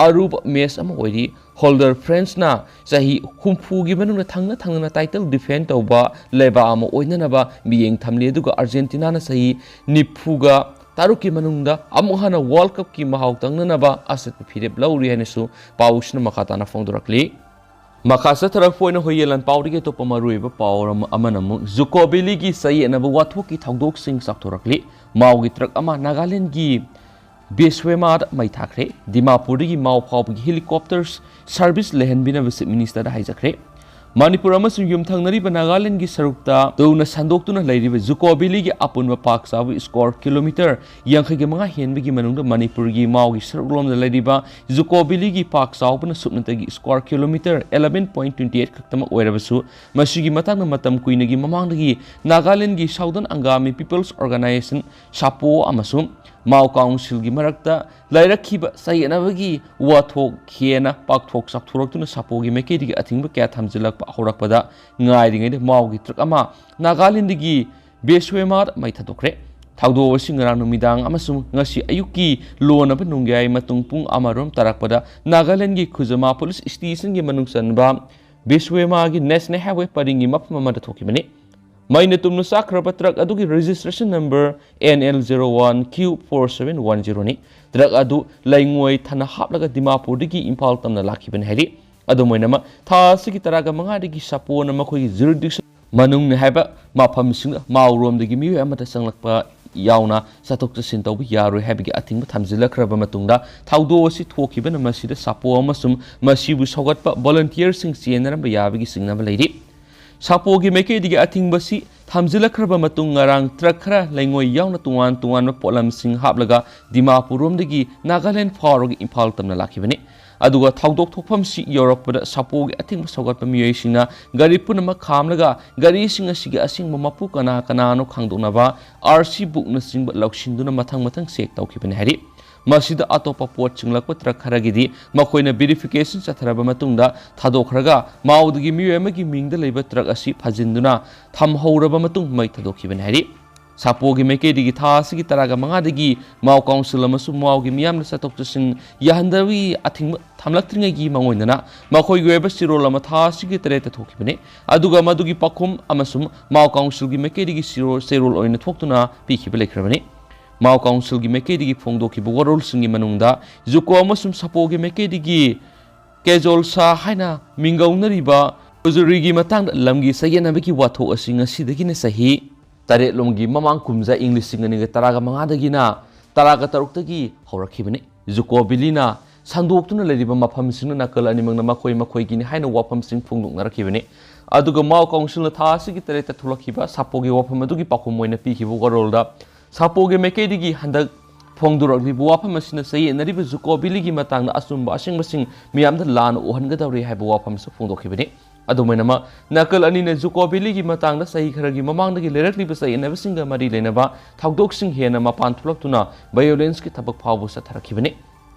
ꯑꯔꯨꯕ match ꯑꯃ ꯑꯣꯏꯔꯤ꯫ Holder Franceꯅ ꯆꯍꯤ ꯍꯨꯝꯐꯨꯒꯤ ꯃꯅꯨꯡꯗ ꯊꯪꯅ ꯊꯪꯅꯅ title defend ꯇꯧꯕ ꯂꯩꯕꯥꯛ ꯑꯃ ꯑꯣꯏꯅꯅꯕ ꯃꯤꯠꯌꯦꯡ ꯊꯝꯂꯤ, ꯑꯗꯨꯒ ꯑꯥꯔꯖꯦꯟꯇꯤꯅꯥꯅ ꯆꯍꯤ ꯅꯤꯐꯨꯒ ꯇꯔꯨꯛꯀꯤ ꯃꯅꯨꯡꯗ ꯑꯃꯨꯛ ꯍꯟꯅ World Cupꯀꯤ ꯃꯍꯥꯎ ꯇꯪꯅꯅꯕ ꯑꯆꯦꯠꯄ ꯐꯤꯔꯦꯞ ꯂꯧꯔꯤ ꯍꯥꯏꯅꯁꯨ ꯄꯥꯎꯁꯤꯅ ꯃꯈꯥ ꯇꯥꯅ ꯐꯣꯡꯗꯣꯔꯛꯂꯤ꯫ ꯃꯈꯥ ꯆꯠꯊꯔꯛꯄ ꯑꯣꯏꯅ ꯍꯨꯏꯌꯦꯟ ꯂꯥꯟꯄꯥꯎꯗꯒꯤ ꯑꯇꯣꯞꯄ ꯃꯔꯨꯑꯣꯏꯕ ꯄꯥꯎ ꯑꯃ-, ꯑꯃꯅ ꯑꯃꯨꯛ ꯖꯨꯀꯣ ꯕꯦꯂꯤꯒꯤ ꯆꯌꯦꯠꯅꯕ ꯋꯥꯊꯣꯛꯀꯤ ꯊꯧꯗꯣꯛꯁꯤꯡ ꯆꯥꯎꯊꯣꯔꯛꯂꯤ꯫ ꯃꯥꯎꯒꯤ truck ꯑꯃ ꯅꯥꯒꯥꯂꯦꯟꯗꯒꯤ ꯕꯦꯁꯋꯦꯃꯥꯗ ꯃꯩ ꯊꯥꯈ꯭ꯔꯦ꯫ ꯗꯤꯃꯥꯄꯨꯔꯗꯒꯤ ꯃꯥꯎ ꯐꯥꯎꯕꯒꯤ helicopter service ꯂꯩꯍꯟꯕꯤꯅꯕ Chief Ministerꯗ ꯍꯥꯏꯖꯈ꯭ꯔꯦ꯫ ꯃꯅꯤꯄꯨꯔ ꯑꯃꯁꯨꯡ ꯌꯨꯝꯊꯪꯅꯔꯤꯕ ꯅꯥꯒꯥꯂꯦꯟꯗꯒꯤ ꯁꯔꯨꯛꯇ ꯇꯧꯅ ꯁꯟꯗꯣꯛꯇꯨꯅ ꯂꯩꯔꯤꯕ ꯖꯨꯀꯣ ꯕꯦꯂꯤꯒꯤ ꯑꯄꯨꯟꯕ ꯄꯥꯛ ꯆꯥꯎꯕ square kilometre ꯌꯥꯡꯈꯩꯒ ꯃꯉꯥ ꯍꯦꯟꯕꯒꯤ ꯃꯅꯨꯡꯗ ꯃꯅꯤꯄꯨꯔꯒꯤ ꯃꯥꯎꯒꯤ ꯁꯔꯨꯛꯂꯣꯝꯗ ꯂꯩꯔꯤꯕ ꯖꯨꯀꯣ ꯕꯦꯂꯤꯒꯤ ꯄꯥꯛ ꯆꯥꯎꯕꯅ ꯁꯨꯞꯅꯇꯒꯤ square kilometre eleven point twenty eight ꯈꯛꯇꯃꯛ ꯑꯣꯏꯔꯕꯁꯨ, ꯃꯁꯤꯒꯤ ꯃꯇꯥꯡꯗ ꯃꯇꯝ ꯀꯨꯏꯅꯒꯤ ꯃꯃꯥꯡꯗꯒꯤ ꯅꯥꯒꯥꯂꯦꯟꯗꯒꯤ Southern Angami People's Organisation, ꯁꯥꯄꯣ, ꯑꯃꯁꯨꯡ ꯃꯥꯎ ꯀꯥꯎꯟꯁꯤꯜꯒꯤ ꯃꯔꯛꯇ ꯂꯩꯔꯛꯈꯤꯕ ꯆꯌꯦꯠꯅꯕꯒꯤ ꯋꯥꯊꯣꯛ ꯍꯦꯟꯅ ꯄꯥꯛꯊꯣꯛ ꯆꯥꯎꯊꯣꯔꯛꯇꯨꯅ ꯁꯥꯄꯣꯒꯤ ꯃꯥꯏꯀꯩꯗꯒꯤ ꯑꯊꯤꯡꯕ ꯀꯌꯥ ꯊꯝꯖꯤꯜꯂꯛꯄ ꯍꯧꯔꯛꯄꯗ ꯉꯥꯏꯔꯤꯉꯩꯗ ꯃꯥꯎꯒꯤ ꯇ꯭ꯔꯛ ꯑꯃ ꯅꯥꯒꯥꯂꯦꯟꯗꯒꯤ ꯕꯦꯁꯋꯦꯃꯥꯗ ꯃꯩ ꯊꯥꯗꯣꯛꯈ꯭ꯔꯦ꯫ ꯊꯧꯗꯣꯛ ꯑꯁꯤ ꯉꯔꯥꯡ ꯅꯨꯃꯤꯗꯥꯡ ꯑꯃꯁꯨꯡ ꯉꯁꯤ ꯑꯌꯨꯛꯀꯤ ꯂꯣꯟꯅꯕ ꯅꯣꯡꯌꯥꯏ ꯃꯇꯨꯡ ꯄꯨꯡ ꯑꯃꯔꯣꯝ ꯇꯥꯔꯛꯄꯗ ꯅꯥꯒꯥꯂꯦꯟꯗꯒꯤ ꯈꯨꯖꯃꯥ ꯄꯨꯂꯤꯁ ꯁ꯭ꯇꯦꯁꯟꯒꯤ ꯃꯅꯨꯡ ꯆꯟꯕ ꯕꯦꯁꯋꯦꯃꯥꯒꯤ ꯅꯦꯁꯅꯦꯜ ꯍꯥꯏꯋꯦ ꯄꯔꯤꯡꯒꯤ ꯃꯐꯝ ꯑꯃꯗ ꯊꯣꯛꯈꯤꯕꯅꯤ꯫ ꯃꯩꯅ ꯇꯨꯝꯅ ꯆꯥꯛꯈ꯭ꯔꯕ ꯇ꯭ꯔꯛ ꯑꯗꯨꯒꯤ registration number N L zero one Q four seven one zero ꯅꯤ꯫ ꯇ꯭ꯔꯛ ꯑꯗꯨ ꯂꯩꯉꯣꯏ ꯊꯥꯅ ꯍꯥꯞꯂꯒ ꯗꯤꯃꯥꯄꯨꯔꯗꯒꯤ ꯏꯝꯐꯥꯜ ꯇꯝꯅ ꯂꯥꯛꯈꯤꯕꯅꯤ ꯍꯥꯏꯔꯤ꯫ ꯑꯗꯨꯝ ꯑꯣꯏꯅꯃꯛ, ꯊꯥ ꯑꯁꯤꯒꯤ ꯇꯔꯥꯒ ꯃꯉꯥꯗꯒꯤ ꯁꯥꯄꯣꯅ ꯃꯈꯣꯏꯒꯤ ꯖꯨꯔꯤꯗꯤꯛꯁꯟ ꯃꯅꯨꯡꯅꯤ ꯍꯥꯏꯕ ꯃꯐꯝꯁꯤꯡꯗ ꯃꯥꯎꯔꯣꯝꯗꯒꯤ ꯃꯤꯑꯣꯏ ꯑꯃꯠꯇ ꯆꯪꯂꯛꯄ ꯌꯥꯎꯅ ꯆꯠꯊꯣꯛ ꯆꯠꯁꯤꯟ ꯇꯧꯕ ꯌꯥꯔꯣꯏ ꯍꯥꯏꯕꯒꯤ ꯑꯊꯤꯡꯕ ꯊꯝꯖꯤꯜꯂꯛꯈ꯭ꯔꯕ ꯃꯇꯨꯡꯗ, ꯊꯧꯗꯣꯛ ꯑꯁꯤ ꯊꯣꯛꯈꯤꯕꯅ ꯃꯁꯤꯗ ꯁꯥꯄꯣ ꯑꯃꯁꯨꯡ ꯃꯁꯤꯕꯨ ꯁꯧꯒꯠꯄ ꯚꯣꯂꯨꯟꯇꯤꯌꯔꯁꯤꯡ ꯆꯦꯟꯅꯔꯝꯕ ꯌꯥꯕꯒꯤ ꯆꯤꯡꯅꯕ ꯂꯩꯔꯤ꯫ ꯁꯥꯄꯣꯒꯤ ꯃꯥꯏꯀꯩꯗꯒꯤ ꯑꯊꯤꯡꯕꯁꯤ ꯊꯝꯖꯤꯜꯂꯛꯈ꯭ꯔꯕ ꯃꯇꯨꯡ, ꯉꯔꯥꯡ ꯇ꯭ꯔꯛ ꯈꯔ ꯂꯩꯉꯣꯏ ꯌꯥꯎꯅ ꯇꯣꯉꯥꯟ ꯇꯣꯉꯥꯟꯕ ꯄꯣꯠꯂꯝꯁꯤꯡ ꯍꯥꯞꯂꯒ ꯗꯤꯃꯥꯄꯨꯔꯔꯣꯝꯗꯒꯤ ꯅꯥꯒꯥꯂꯦꯟ ꯐꯥꯎꯔꯒ ꯏꯝꯐꯥꯜ ꯇꯝꯅ ꯂꯥꯛꯈꯤꯕꯅꯤ꯫ ꯑꯗꯨꯒ ꯊꯧꯗꯣꯛ ꯊꯣꯛꯐꯝꯁꯤ ꯌꯧꯔꯛꯄꯗ ꯁꯥꯄꯣꯒꯤ ꯑꯊꯤꯡꯕ ꯁꯧꯒꯠꯄ ꯃꯤꯑꯣꯏꯁꯤꯡꯅ ꯒꯥꯔꯤ ꯄꯨꯝꯅꯃꯛ ꯈꯥꯝꯂꯒ ꯒꯥꯔꯤꯁꯤꯡ ꯑꯁꯤꯒꯤ ꯑꯁꯦꯡꯕ ꯃꯄꯨ ꯀꯅꯥ ꯀꯅꯥꯅꯣ ꯈꯪꯗꯣꯛꯅꯕ R C bookꯅꯆꯤꯡꯕ ꯂꯧꯁꯤꯟꯗꯨꯅ ꯃꯊꯪ ꯃꯊꯪ ꯆꯦꯛ ꯇꯧꯈꯤꯕꯅꯤ ꯍꯥꯏꯔꯤ꯫ ꯃꯁꯤꯗ ꯑꯇꯣꯞꯄ ꯄꯣꯠ ꯆꯤꯡꯂꯛꯄ ꯇ꯭ꯔꯛ ꯈꯔꯒꯤꯗꯤ ꯃꯈꯣꯏꯅ ꯚꯦꯔꯤꯐꯤꯀꯦꯁꯟ ꯆꯠꯊꯔꯕ ꯃꯇꯨꯡꯗ ꯊꯥꯗꯣꯛꯈ꯭ꯔꯒ, ꯃꯥꯎꯗꯒꯤ ꯃꯤꯑꯣꯏ ꯑꯃꯒꯤ ꯃꯤꯡꯗ ꯂꯩꯕ ꯇ꯭ꯔꯛ ꯑꯁꯤ ꯐꯥꯖꯤꯟꯗꯨꯅ ꯊꯝꯍꯧꯔꯕ ꯃꯇꯨꯡ ꯃꯩ ꯊꯥꯗꯣꯛꯈꯤꯕꯅꯤ ꯍꯥꯏꯔꯤ꯫ ꯁꯥꯄꯣꯒꯤ ꯃꯥꯏꯀꯩꯗꯒꯤ ꯊꯥ ꯑꯁꯤꯒꯤ ꯇꯔꯥꯒ ꯃꯉꯥꯗꯒꯤ ꯃꯥꯎ ꯀꯥꯎꯟꯁꯤꯜ ꯑꯃꯁꯨꯡ ꯃꯥꯎꯒꯤ ꯃꯤꯌꯥꯝꯅ ꯆꯠꯊꯣꯛ ꯆꯠꯁꯤꯟ ꯌꯥꯍꯟꯗꯕꯒꯤ ꯑꯊꯤꯡꯕ ꯊꯝꯂꯛꯇ꯭ꯔꯤꯉꯩꯒꯤ ꯃꯥꯡꯑꯣꯏꯅꯅ ꯃꯈꯣꯏꯒꯤ ꯑꯣꯏꯕ ꯆꯦꯔꯣꯜ ꯑꯃ ꯊꯥ ꯑꯁꯤꯒꯤ ꯇꯔꯦꯠꯇ ꯊꯣꯛꯈꯤꯕꯅꯤ꯫ ꯑꯗꯨꯒ ꯃꯗꯨꯒꯤ ꯄꯥꯎꯈꯨꯝ ꯑꯃꯁꯨꯡ ꯃꯥꯎ ꯀꯥꯎꯟꯁꯤꯜꯒꯤ ꯃꯥꯏꯀꯩꯗꯒꯤ ꯆꯦꯔꯣꯜ, ꯆꯦꯔꯣꯜ ꯑꯣꯏꯅ ꯊꯣꯛꯇꯨꯅ ꯄꯤꯈꯤꯕ ꯂꯩꯈ꯭ꯔꯕꯅꯤ꯫ ꯃꯥꯎ ꯀꯥꯎꯟꯁꯤꯜꯒꯤ ꯃꯥꯏꯀꯩꯗꯒꯤ ꯐꯣꯡꯗꯣꯛꯈꯤꯕ ꯋꯥꯔꯣꯜꯁꯤꯡꯒꯤ ꯃꯅꯨꯡꯗ ꯖꯨꯀꯣ ꯑꯃꯁꯨꯡ ꯁꯥꯄꯣꯒꯤ ꯃꯥꯏꯀꯩꯗꯒꯤ ꯀꯦꯖꯣꯜꯁꯥ ꯍꯥꯏꯅ ꯃꯤꯡꯒꯧꯅꯔꯤꯕ ꯀꯨꯖꯨꯔꯤꯒꯤ ꯃꯇꯥꯡꯗ ꯂꯝꯒꯤ ꯆꯌꯦꯠꯅꯕꯒꯤ ꯋꯥꯊꯣꯛ ꯑꯁꯤ ꯉꯁꯤꯗꯒꯤꯅ ꯆꯍꯤ ꯇꯔꯦꯠꯂꯣꯝꯒꯤ ꯃꯃꯥꯡ ꯀꯨꯝꯖꯥ ꯏꯪ ꯂꯤꯁꯤꯡ ꯑꯅꯤꯒ ꯇꯔꯥꯒ ꯃꯉꯥꯗꯒꯤꯅ ꯇꯔꯥꯒ ꯇꯔꯨꯛꯇꯒꯤ ꯍꯧꯔꯛꯈꯤꯕꯅꯤ꯫ ꯖꯨꯀꯣ ꯕꯤꯂꯤꯅ ꯁꯟꯗꯣꯛꯇꯨꯅ ꯂꯩꯔꯤꯕ ꯃꯐꯝꯁꯤꯡꯅ ꯅꯥꯀꯜ ꯑꯅꯤꯃꯛꯅ ꯃꯈꯣꯏ ꯃꯈꯣꯏꯒꯤꯅꯤ ꯍꯥꯏꯅ ꯋꯥꯐꯝꯁꯤꯡ ꯐꯣꯡꯗꯣꯛꯅꯔꯛꯈꯤꯕꯅꯤ꯫ ꯑꯗꯨꯒ ꯃꯥꯎ ꯀꯥꯎꯟꯁꯤꯜꯅ ꯊꯥ ꯑꯁꯤꯒꯤ ꯇꯔꯦꯠꯇ ꯊꯣꯛꯂꯛꯈꯤꯕ ꯁꯥꯄꯣꯒꯤ ꯋꯥꯐꯝ ꯑꯗꯨꯒꯤ ꯄꯥꯎꯈꯨꯝ ꯑꯣꯏꯅ ꯄꯤꯈꯤꯕ ꯋꯥꯔꯣꯜꯗ, ꯁꯥꯄꯣꯒꯤ ꯃꯥꯏꯀꯩꯗꯒꯤ ꯍꯟꯗꯛ ꯐꯣꯡꯗꯣꯔꯛꯂꯤꯕ ꯋꯥꯐꯝ ꯑꯁꯤꯅ ꯆꯌꯦꯠꯅꯔꯤꯕ ꯖꯨꯀꯣ ꯕꯤꯂꯤꯒꯤ ꯃꯇꯥꯡꯗ ꯑꯆꯨꯝꯕ ꯑꯁꯦꯡꯕꯁꯤꯡ ꯃꯤꯌꯥꯝꯗ ꯂꯥꯟꯅ ꯎꯍꯟꯒꯗꯧꯔꯤ ꯍꯥꯏꯕ ꯋꯥꯐꯝꯁꯨ ꯐꯣꯡꯗꯣꯛꯈꯤꯕꯅꯤ꯫ ꯑꯗꯨꯃꯥꯏꯅꯃꯛ ꯅꯥꯀꯜ ꯑꯅꯤꯅ ꯖꯨꯀꯣ ꯚꯦꯂꯤꯒꯤ ꯃꯇꯥꯡꯗ ꯆꯍꯤ ꯈꯔꯒꯤ ꯃꯃꯥꯡꯗꯒꯤ ꯂꯩꯔꯛꯂꯤꯕ ꯆꯌꯦꯠꯅꯕꯁꯤꯡꯒ ꯃꯔꯤ ꯂꯩꯅꯕ ꯊꯧꯗꯣꯛꯁꯤꯡ ꯍꯦꯟꯅ ꯃꯄꯥꯟ ꯊꯣꯛꯂꯛꯇꯨꯅ violenceꯀꯤ ꯊꯕꯛ ꯐꯥꯎꯕ ꯆꯠꯊꯔꯛꯈꯤꯕꯅꯤ꯫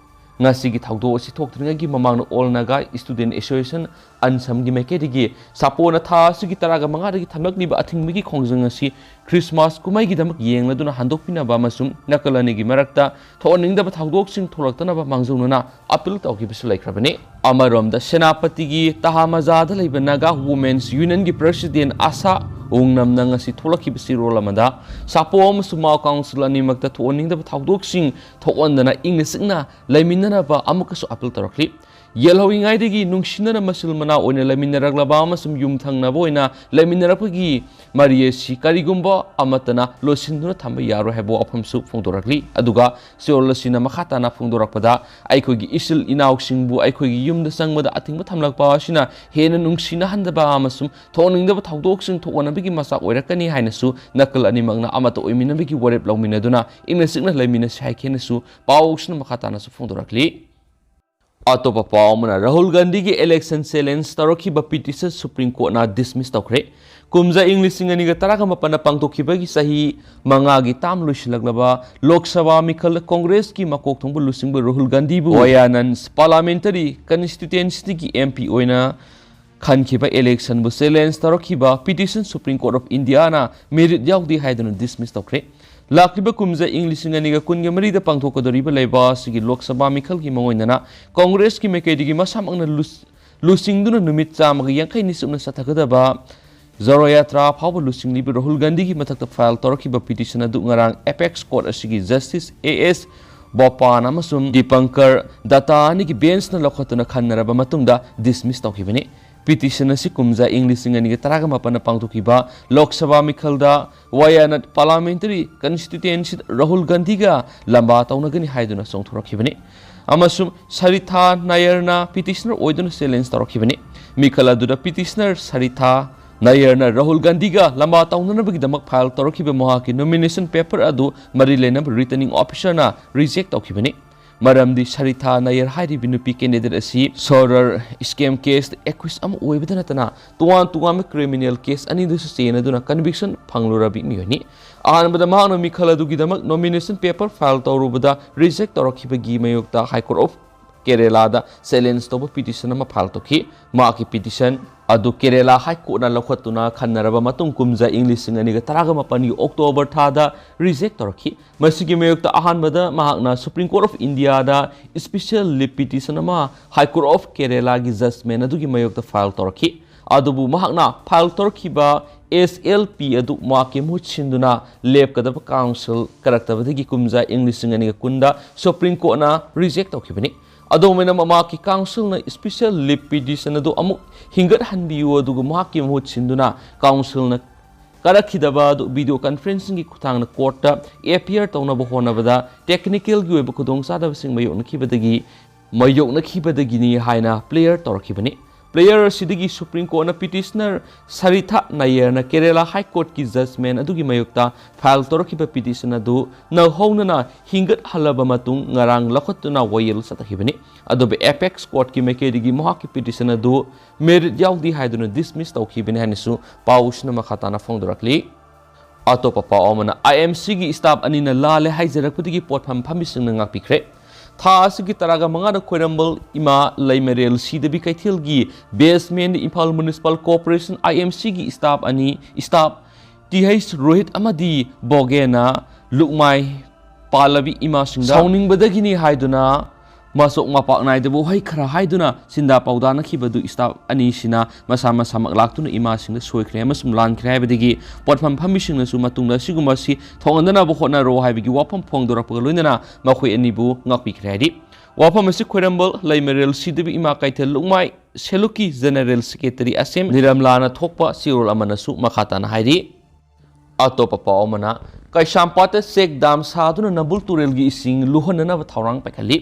ꯉꯁꯤꯒꯤ ꯊꯧꯗꯣꯛ ꯑꯁꯤ ꯊꯣꯛꯇ꯭ꯔꯤꯉꯩꯒꯤ ꯃꯃꯥꯡꯗ All Naga Student Association, ꯑꯟꯁꯝꯒꯤ ꯃꯥꯏꯀꯩꯗꯒꯤ ꯁꯥꯄꯣꯅ ꯊꯥ ꯑꯁꯤꯒꯤ ꯇꯔꯥꯒ ꯃꯉꯥꯗꯒꯤ ꯊꯝꯂꯛꯂꯤꯕ ꯑꯊꯤꯡꯕꯒꯤ ꯈꯣꯡꯖꯪ ꯑꯁꯤ ꯈ꯭ꯔꯤꯁꯃꯥꯁ ꯀꯨꯝꯍꯩꯒꯤꯗꯃꯛ ꯌꯦꯡꯂꯗꯨꯅ ꯍꯟꯗꯣꯛꯄꯤꯅꯕ ꯑꯃꯁꯨꯡ ꯅꯥꯀꯜ ꯑꯅꯤꯒꯤ ꯃꯔꯛꯇ ꯊꯣꯛꯍꯟꯅꯤꯡꯗꯕ ꯊꯧꯗꯣꯛꯁꯤꯡ ꯊꯣꯛꯂꯛꯇꯅꯕ ꯃꯥꯡꯖꯧꯅꯅ ꯑꯄꯤꯜ ꯇꯧꯈꯤꯕꯁꯨ ꯂꯩꯈ꯭ꯔꯕꯅꯤ꯫ ꯑꯃꯔꯣꯝꯗ ꯁꯦꯅꯥꯄꯇꯤꯒꯤ ꯇꯍꯥꯃꯖꯥꯗ ꯂꯩꯕ Naga Women's Unionꯒꯤ President ꯑꯁꯥ ꯋꯨꯡꯅꯝꯅ ꯉꯁꯤ ꯊꯣꯛꯂꯛꯈꯤꯕ ꯆꯦꯔꯣꯜ ꯑꯃꯗ ꯁꯥꯄꯣ ꯑꯃꯁꯨꯡ ꯃꯥꯎ council ꯑꯅꯤꯃꯛꯇ ꯊꯣꯛꯍꯟꯅꯤꯡꯗꯕ ꯊꯧꯗꯣꯛꯁꯤꯡ ꯊꯣꯛꯍꯟꯗꯅ ꯏꯪꯅ ꯆꯤꯛꯅ ꯂꯩꯃꯤꯟꯅꯅꯕ ꯑꯃꯨꯛꯀꯁꯨ ꯑꯄꯤꯜ ꯇꯧꯔꯛꯂꯤ꯫ ꯌꯦꯜꯍꯧꯔꯤꯉꯩꯗꯒꯤ ꯅꯨꯡꯁꯤꯅꯅ ꯃꯆꯤꯜ ꯃꯅꯥꯎ ꯑꯣꯏꯅ ꯂꯩꯃꯤꯟꯅꯔꯛꯂꯕ ꯑꯃꯁꯨꯡ ꯌꯨꯝꯊꯪꯅꯕ ꯑꯣꯏꯅ ꯂꯩꯃꯤꯟꯅꯔꯛꯄꯒꯤ ꯃꯔꯤ ꯑꯁꯤ ꯀꯔꯤꯒꯨꯝꯕ ꯑꯃꯠꯇꯅ ꯂꯣꯠꯁꯤꯟꯗꯨꯅ ꯊꯝꯕ ꯌꯥꯔꯣꯏ ꯍꯥꯏꯕ ꯋꯥꯐꯝꯁꯨ ꯐꯣꯡꯗꯣꯔꯛꯂꯤ꯫ ꯑꯗꯨꯒ ꯆꯦꯔꯣꯜ ꯑꯁꯤꯅ ꯃꯈꯥ ꯇꯥꯅ ꯐꯣꯡꯗꯣꯔꯛꯄꯗ, ꯑꯩꯈꯣꯏꯒꯤ ꯏꯆꯤꯜ ꯏꯅꯥꯎꯁꯤꯡꯕꯨ ꯑꯩꯈꯣꯏꯒꯤ ꯌꯨꯝꯗ ꯆꯪꯕꯗ ꯑꯊꯤꯡꯕ ꯊꯝꯂꯛꯄ ꯑꯁꯤꯅ ꯍꯦꯟꯅ ꯅꯨꯡꯁꯤꯅꯍꯟꯗꯕ ꯑꯃꯁꯨꯡ ꯊꯣꯛꯍꯟꯅꯤꯡꯗꯕ ꯊꯧꯗꯣꯛꯁꯤꯡ ꯊꯣꯛꯍꯟꯅꯕꯒꯤ ꯃꯆꯥꯛ ꯑꯣꯏꯔꯛꯀꯅꯤ ꯍꯥꯏꯅꯁꯨ ꯅꯥꯀꯜ ꯑꯅꯤꯃꯛꯅ ꯑꯃꯠꯇ ꯑꯣꯏꯃꯤꯟꯅꯕꯒꯤ ꯋꯥꯔꯦꯞ ꯂꯧꯃꯤꯟꯅꯗꯨꯅ ꯏꯪꯅ ꯆꯤꯛꯅ ꯂꯩꯃꯤꯟꯅꯁꯤ ꯍꯥꯏꯈꯤ ꯍꯥꯏꯅꯁꯨ ꯄꯥꯎꯁꯤꯅ ꯃꯈꯥ ꯇꯥꯅꯁꯨ ꯐꯣꯡꯗꯣꯔꯛꯂꯤ꯫ ꯑꯇꯣꯞꯄ ꯄꯥꯎ ꯑꯃꯅ, ꯔꯥꯍꯨꯜ ꯒꯥꯟꯙꯤꯒꯤ election challenge ꯇꯧꯔꯛꯈꯤꯕ petition Supreme Courtꯅ dismiss ꯇꯧꯈ꯭ꯔꯦ꯫ ꯀꯨꯝꯖꯥ ꯏꯪ ꯂꯤꯁꯤꯡ ꯑꯅꯤꯒ ꯇꯔꯥꯒ ꯃꯥꯄꯟꯗ ꯄꯥꯡꯊꯣꯛꯈꯤꯕꯒꯤ ꯆꯍꯤ ꯃꯉꯥꯒꯤ term ꯂꯣꯏꯁꯤꯜꯂꯛꯂꯕ ꯂꯣꯛ ꯁꯚꯥ ꯃꯤꯈꯜꯗ ꯀꯣꯡꯒ꯭ꯔꯦꯁꯀꯤ ꯃꯀꯣꯛ ꯊꯣꯡꯕ ꯂꯨꯆꯤꯡꯕ ꯔꯥꯍꯨꯜ ꯒꯥꯟꯙꯤꯕꯨ ꯋꯥꯌꯥꯅꯟ parliamentary constituencyꯒꯤ MP ꯑꯣꯏꯅ ꯈꯟꯈꯤꯕ electionꯕꯨ challenge ꯇꯧꯔꯛꯈꯤꯕ petition Supreme Court of Indiaꯅ merit ꯌꯥꯎꯗꯦ ꯍꯥꯏꯗꯨꯅ dismiss ꯇꯧꯈ꯭ꯔꯦ꯫ ꯂꯥꯛꯂꯤꯕ ꯀꯨꯝꯖꯥ ꯏꯪ ꯂꯤꯁꯤꯡ ꯑꯅꯤꯒ ꯀꯨꯟꯒ ꯃꯔꯤꯗ ꯄꯥꯡꯊꯣꯛꯀꯗꯧꯔꯤꯕ ꯂꯩꯕꯥꯛ ꯑꯁꯤꯒꯤ ꯂꯣꯛ ꯁꯚꯥ ꯃꯤꯈꯜꯒꯤ ꯃꯥꯡꯑꯣꯏꯅꯅ ꯀꯣꯡꯒ꯭ꯔꯦꯁꯀꯤ ꯃꯥꯏꯀꯩꯗꯒꯤ ꯃꯁꯥꯃꯛꯅ ꯂꯨ-, ꯂꯨꯆꯤꯡꯗꯨꯅ ꯅꯨꯃꯤꯠ ꯆꯥꯝꯃꯒ ꯌꯥꯡꯈꯩꯅꯤ ꯆꯨꯞꯅ ꯆꯠꯊꯒꯗꯕ ꯖꯣꯔꯣ ꯌꯥꯇ꯭ꯔꯥ ꯐꯥꯎꯕ ꯂꯨꯆꯤꯡꯂꯤꯕ ꯔꯥꯍꯨꯜ ꯒꯥꯟꯙꯤꯒꯤ ꯃꯊꯛꯇ file ꯇꯧꯔꯛꯈꯤꯕ petition ꯑꯗꯨ ꯉꯔꯥꯡ apex court ꯑꯁꯤꯒꯤ Justice A S ꯕꯣꯄꯥꯟ ꯑꯃꯁꯨꯡ ꯗꯤꯄꯪꯀꯔ ꯗꯠꯇꯥ ꯑꯅꯤꯒꯤ benchꯅ ꯂꯧꯈꯠꯇꯨꯅ ꯈꯟꯅꯔꯕ ꯃꯇꯨꯡꯗ dismiss ꯇꯧꯈꯤꯕꯅꯤ꯫ Petition ꯑꯁꯤ ꯀꯨꯝꯖꯥ ꯏꯪ ꯂꯤꯁꯤꯡ ꯑꯅꯤꯒ ꯇꯔꯥꯒ ꯃꯥꯄꯟꯗ ꯄꯥꯡꯊꯣꯛꯈꯤꯕ ꯂꯣꯛ ꯁꯚꯥ ꯃꯤꯈꯜꯗ ꯋꯥꯌꯥꯅꯠ parliamentary constituency ꯔꯥꯍꯨꯜ ꯒꯥꯟꯙꯤꯒ ꯂꯝꯕꯥ ꯇꯧꯅꯒꯅꯤ ꯍꯥꯏꯗꯨꯅ ꯆꯣꯡꯊꯣꯔꯛꯈꯤꯕꯅꯤ꯫ ꯑꯃꯁꯨꯡ ꯁꯔꯤꯊꯥ ꯅꯥꯌꯔꯅ petitioner ꯑꯣꯏꯗꯨꯅ challenge ꯇꯧꯔꯛꯈꯤꯕꯅꯤ꯫ ꯃꯤꯈꯜ ꯑꯗꯨꯗ petitioner ꯁꯔꯤꯊꯥ ꯅꯥꯌꯔꯅ ꯔꯥꯍꯨꯜ ꯒꯥꯟꯙꯤꯒ ꯂꯝꯕꯥ ꯇꯧꯅꯅꯕꯒꯤꯗꯃꯛ file ꯇꯧꯔꯛꯈꯤꯕ ꯃꯍꯥꯛꯀꯤ nomination paper ꯑꯗꯨ ꯃꯔꯤ ꯂꯩꯅꯕ returning officerꯅ reject ꯇꯧꯈꯤꯕꯅꯤ꯫ ꯃꯔꯝꯗꯤ ꯁꯔꯤꯊꯥ ꯅꯌꯔ ꯍꯥꯏꯔꯤꯕꯤ ꯅꯨꯄꯤ ꯀꯦꯟꯗꯤꯗꯦꯠ ꯑꯁꯤ ꯁꯣꯔꯔ ꯁ꯭ꯀꯦꯝ ꯀꯦꯁꯇ ꯑꯦꯀ꯭ꯌꯨꯁ ꯑꯃ ꯑꯣꯏꯕꯗ ꯅꯠꯇꯅ, ꯇꯣꯉꯥꯟ ꯇꯣꯉꯥꯟꯕ ꯀ꯭ꯔꯤꯃꯤꯅꯦꯜ ꯀꯦꯁ ꯑꯅꯤꯗꯁꯨ ꯆꯦꯟꯅꯗꯨꯅ ꯀꯟꯚꯤꯛꯁꯟ ꯐꯪꯂꯨꯔꯕꯤ ꯃꯤꯑꯣꯏꯅꯤ꯫ ꯑꯍꯥꯟꯕꯗ ꯃꯍꯥꯛꯅ ꯃꯤꯈꯜ ꯑꯗꯨꯒꯤꯗꯃꯛ ꯅꯣꯃꯤꯅꯦꯁꯟ ꯄꯦꯄꯔ ꯐꯥꯏꯜ ꯇꯧꯔꯨꯕꯗ ꯔꯤꯖꯦꯛ ꯇꯧꯔꯛꯈꯤꯕꯒꯤ ꯃꯥꯌꯣꯛꯇ ꯍꯥꯏ ꯀꯣꯔꯠ ꯑꯣꯐ ꯀꯦꯔꯦꯂꯥꯗ ꯆꯦꯂꯦꯟꯖ ꯇꯧꯕ ꯄꯤꯇꯤꯁꯟ ꯑꯃ ꯐꯥꯏꯜ ꯇꯧꯈꯤ꯫ ꯃꯍꯥꯛꯀꯤ ꯄꯤꯇꯤꯁꯟ ꯑꯗꯨ ꯀꯦꯔꯦꯂꯥ ꯍꯥꯏ ꯀꯣꯔꯠꯅ ꯂꯧꯈꯠꯇꯨꯅ ꯈꯟꯅꯔꯕ ꯃꯇꯨꯡ, ꯀꯨꯝꯖꯥ ꯏꯪ ꯂꯤꯁꯤꯡ ꯑꯅꯤꯒ ꯇꯔꯥꯒ ꯃꯥꯄꯟꯒꯤ ꯑꯣꯛꯇꯣꯕꯔ ꯊꯥꯗ ꯔꯤꯖꯦꯛ ꯇꯧꯔꯛꯈꯤ꯫ ꯃꯁꯤꯒꯤ ꯃꯥꯌꯣꯛꯇ ꯑꯍꯥꯟꯕꯗ ꯃꯍꯥꯛꯅ ꯁꯨꯄ꯭ꯔꯤꯝ ꯀꯣꯔꯠ ꯑꯣꯐ ꯏꯟꯗꯤꯌꯥꯗ ꯁ꯭ꯄꯤꯁꯦꯜ ꯂꯤꯞ ꯄꯤꯇꯤꯁꯟ ꯑꯃ ꯍꯥꯏ ꯀꯣꯔꯠ ꯑꯣꯐ ꯀꯦꯔꯦꯂꯥꯒꯤ ꯖꯖꯃꯦꯟ ꯑꯗꯨꯒꯤ ꯃꯥꯌꯣꯛꯇ ꯐꯥꯏꯜ ꯇꯧꯔꯛꯈꯤ꯫ ꯑꯗꯨꯕꯨ ꯃꯍꯥꯛꯅ ꯐꯥꯏꯜ ꯇꯧꯔꯛꯈꯤꯕ ꯑꯦꯁ ꯑꯦꯜ ꯄꯤ ꯑꯗꯨ ꯃꯍꯥꯛꯀꯤ ꯃꯍꯨꯠ ꯁꯤꯟꯗꯨꯅ ꯂꯦꯞꯀꯗꯕ ꯀꯥꯎꯟꯁꯤꯜ ꯀꯔꯛꯇꯕꯗꯒꯤ ꯀꯨꯝꯖꯥ ꯏꯪ ꯂꯤꯁꯤꯡ ꯑꯅꯤꯒ ꯀꯨꯟꯗ ꯁꯨꯄ꯭ꯔꯤꯝ ꯀꯣꯔꯠꯅ ꯔꯤꯖꯦꯛ ꯇꯧꯈꯤꯕꯅꯤ꯫ ꯑꯗꯨꯝ ꯑꯣꯏꯅꯃꯛ, ꯃꯍꯥꯛꯀꯤ ꯀꯥꯎꯟꯁꯤꯜꯅ ꯁ꯭ꯄꯤꯁꯦꯜ ꯂꯤꯞ ꯄꯤꯇꯤꯁꯟ ꯑꯗꯨ ꯑꯃꯨꯛ ꯍꯤꯡꯒꯠꯍꯟꯕꯤꯌꯨ, ꯑꯗꯨꯒ ꯃꯍꯥꯛꯀꯤ ꯃꯍꯨꯠ ꯁꯤꯟꯗꯨꯅ ꯀꯥꯎꯟꯁꯤꯜꯅ ꯀꯥꯔꯛꯈꯤꯗꯕ ꯑꯗꯨ ꯚꯤꯗꯤꯑꯣ ꯀꯟꯐꯔꯦꯟꯁꯤꯡꯒꯤ ꯈꯨꯠꯊꯥꯡꯗ ꯀꯣꯔꯠꯇ ꯑꯦꯄꯤꯌꯔ ꯇꯧꯅꯕ ꯍꯣꯠꯅꯕꯗ ꯇꯦꯛꯅꯤꯀꯦꯜꯒꯤ ꯑꯣꯏꯕ ꯈꯨꯗꯣꯡꯆꯥꯗꯕꯁꯤꯡ ꯃꯥꯌꯣꯛꯅꯈꯤꯕꯗꯒꯤ, ꯃꯥꯌꯣꯛꯅꯈꯤꯕꯗꯒꯤꯅꯤ ꯍꯥꯏꯅ ꯄ꯭ꯂꯦꯌꯔ ꯇꯧꯔꯛꯈꯤꯕꯅꯤ꯫ ꯄ꯭ꯂꯦꯌꯔ ꯑꯁꯤꯗꯒꯤ ꯁꯨꯄ꯭ꯔꯤꯝ ꯀꯣꯔꯠꯅ ꯄꯤꯇꯤꯁꯅꯔ ꯁꯔꯤꯊꯥ ꯅꯌꯔꯅ ꯀꯦꯔꯦꯂꯥ ꯍꯥꯏ ꯀꯣꯔꯠꯀꯤ ꯖꯖꯃꯦꯟ ꯑꯗꯨꯒꯤ ꯃꯥꯌꯣꯛꯇ ꯐꯥꯏꯜ ꯇꯧꯔꯛꯈꯤꯕ ꯄꯤꯇꯤꯁꯟ ꯑꯗꯨ ꯅꯧꯍꯧꯅꯅ ꯍꯤꯡꯒꯠꯍꯜꯂꯕ ꯃꯇꯨꯡ ꯉꯔꯥꯡ ꯂꯧꯈꯠꯇꯨꯅ ꯋꯥꯌꯦꯜ ꯆꯠꯊꯈꯤꯕꯅꯤ꯫ ꯑꯗꯨꯕꯨ ꯑꯦꯄꯦꯛꯁ ꯀꯣꯔꯠꯀꯤ ꯃꯥꯏꯀꯩꯗꯒꯤ ꯃꯍꯥꯛꯀꯤ ꯄꯤꯇꯤꯁꯟ ꯑꯗꯨ ꯃꯦꯔꯤꯠ ꯌꯥꯎꯗꯦ ꯍꯥꯏꯗꯨꯅ ꯗꯤꯁꯃꯤꯁ ꯇꯧꯈꯤꯕꯅꯤ ꯍꯥꯏꯅꯁꯨ ꯄꯥꯎꯁꯤꯅ ꯃꯈꯥ ꯇꯥꯅ ꯐꯣꯡꯗꯣꯔꯛꯂꯤ꯫ ꯑꯇꯣꯞꯄ ꯄꯥꯎ ꯑꯃꯅ, ꯑꯥꯏ ꯑꯦꯝ ꯁꯤꯒꯤ ꯁ꯭ꯇꯥꯐ ꯑꯅꯤꯅ ꯂꯥꯜꯂꯦ ꯍꯥꯏꯖꯔꯛꯄꯗꯒꯤ ꯄꯣꯠꯐꯝ ꯐꯝꯕꯤꯁꯤꯡꯅ ꯉꯥꯛꯄꯤꯈ꯭ꯔꯦ꯫ ꯊꯥ ꯑꯁꯤꯒꯤ ꯇꯔꯥꯒ ꯃꯉꯥꯗ ꯈ꯭ꯋꯥꯏꯔꯝꯕꯟ ꯏꯃꯥ ꯂꯩꯃꯔꯦꯜ ꯁꯤꯗꯕꯤ ꯀꯩꯊꯦꯜꯒꯤ ꯕꯦꯁꯃꯦꯟꯗ ꯏꯝꯐꯥꯜ ꯃ꯭ꯌꯨꯅꯤꯁꯤꯄꯥꯜ ꯀꯣꯔꯄꯣꯔꯦꯁꯟ, ꯑꯥꯏ ꯑꯦꯝ ꯁꯤꯒꯤ ꯁ꯭ꯇꯥꯐ ꯑꯅꯤ, ꯁ꯭ꯇꯥꯐ ꯇꯤ ꯍꯩꯆ ꯔꯣꯍꯤꯠ ꯑꯃꯗꯤ ꯕꯣꯒꯦꯅ ꯂꯨꯛꯃꯥꯏ ꯄꯥꯜꯂꯕꯤ ꯏꯃꯥꯁꯤꯡꯗ ꯁꯥꯎꯅꯤꯡꯕꯗꯒꯤꯅꯤ ꯍꯥꯏꯗꯨꯅ ꯃꯆꯣꯛ ꯃꯄꯥꯛ ꯅꯥꯏꯗꯕ ꯋꯥꯍꯩ ꯈꯔ ꯍꯥꯏꯗꯨꯅ ꯁꯤꯟꯗꯥ ꯄꯥꯎꯗꯥꯅꯈꯤꯕꯗꯨ ꯁ꯭ꯇꯥꯐ ꯑꯅꯤꯁꯤꯅ ꯃꯁꯥ ꯃꯁꯥꯃꯛ ꯂꯥꯛꯇꯨꯅ ꯏꯃꯥꯁꯤꯡꯗ ꯁꯣꯏꯈ꯭ꯔꯦ ꯑꯃꯁꯨꯡ ꯂꯥꯟꯈ꯭ꯔꯦ ꯍꯥꯏꯕꯗꯒꯤ ꯄꯣꯠꯐꯝ ꯐꯝꯕꯤꯁꯤꯡꯅꯁꯨ ꯃꯇꯨꯡꯗ ꯑꯁꯤꯒꯨꯝꯕ ꯑꯁꯤ ꯊꯣꯛꯍꯟꯗꯅꯕ ꯍꯣꯠꯅꯔꯣ ꯍꯥꯏꯕꯒꯤ ꯋꯥꯐꯝ ꯐꯣꯡꯗꯣꯔꯛꯄꯒ ꯂꯣꯏꯅꯅ ꯃꯈꯣꯏ ꯑꯅꯤꯕꯨ ꯉꯥꯛꯄꯤꯈ꯭ꯔꯦ ꯍꯥꯏꯔꯤ꯫ ꯋꯥꯐꯝ ꯑꯁꯤ ꯈ꯭ꯋꯥꯏꯔꯝꯕꯟ ꯂꯩꯃꯔꯦꯜ ꯁꯤꯗꯕꯤ ꯏꯃꯥ ꯀꯩꯊꯦꯜ ꯂꯨꯛꯃꯥꯏ ꯁꯦꯂꯨꯛꯀꯤ ꯖꯦꯅꯔꯦꯜ ꯁꯦꯀ꯭ꯔꯦꯇꯔꯤ ꯑꯁꯦꯝ ꯅꯤꯔꯝꯂꯥꯅ ꯊꯣꯛꯄ ꯆꯦꯔꯣꯜ ꯑꯃꯅꯁꯨ ꯃꯈꯥ ꯇꯥꯅ ꯍꯥꯏꯔꯤ꯫ ꯑꯇꯣꯞꯄ ꯄꯥꯎ ꯑꯃꯅ, ꯀꯩꯁꯥꯝꯄꯥꯠꯇ ꯆꯦꯛ ꯗꯥꯝ ꯁꯥꯗꯨꯅ ꯅꯝꯕꯨꯜ ꯇꯨꯔꯦꯜꯒꯤ ꯏꯁꯤꯡ ꯂꯨꯍꯟꯅꯅꯕ ꯊꯧꯔꯥꯡ ꯄꯥꯏꯈꯠꯂꯤ꯫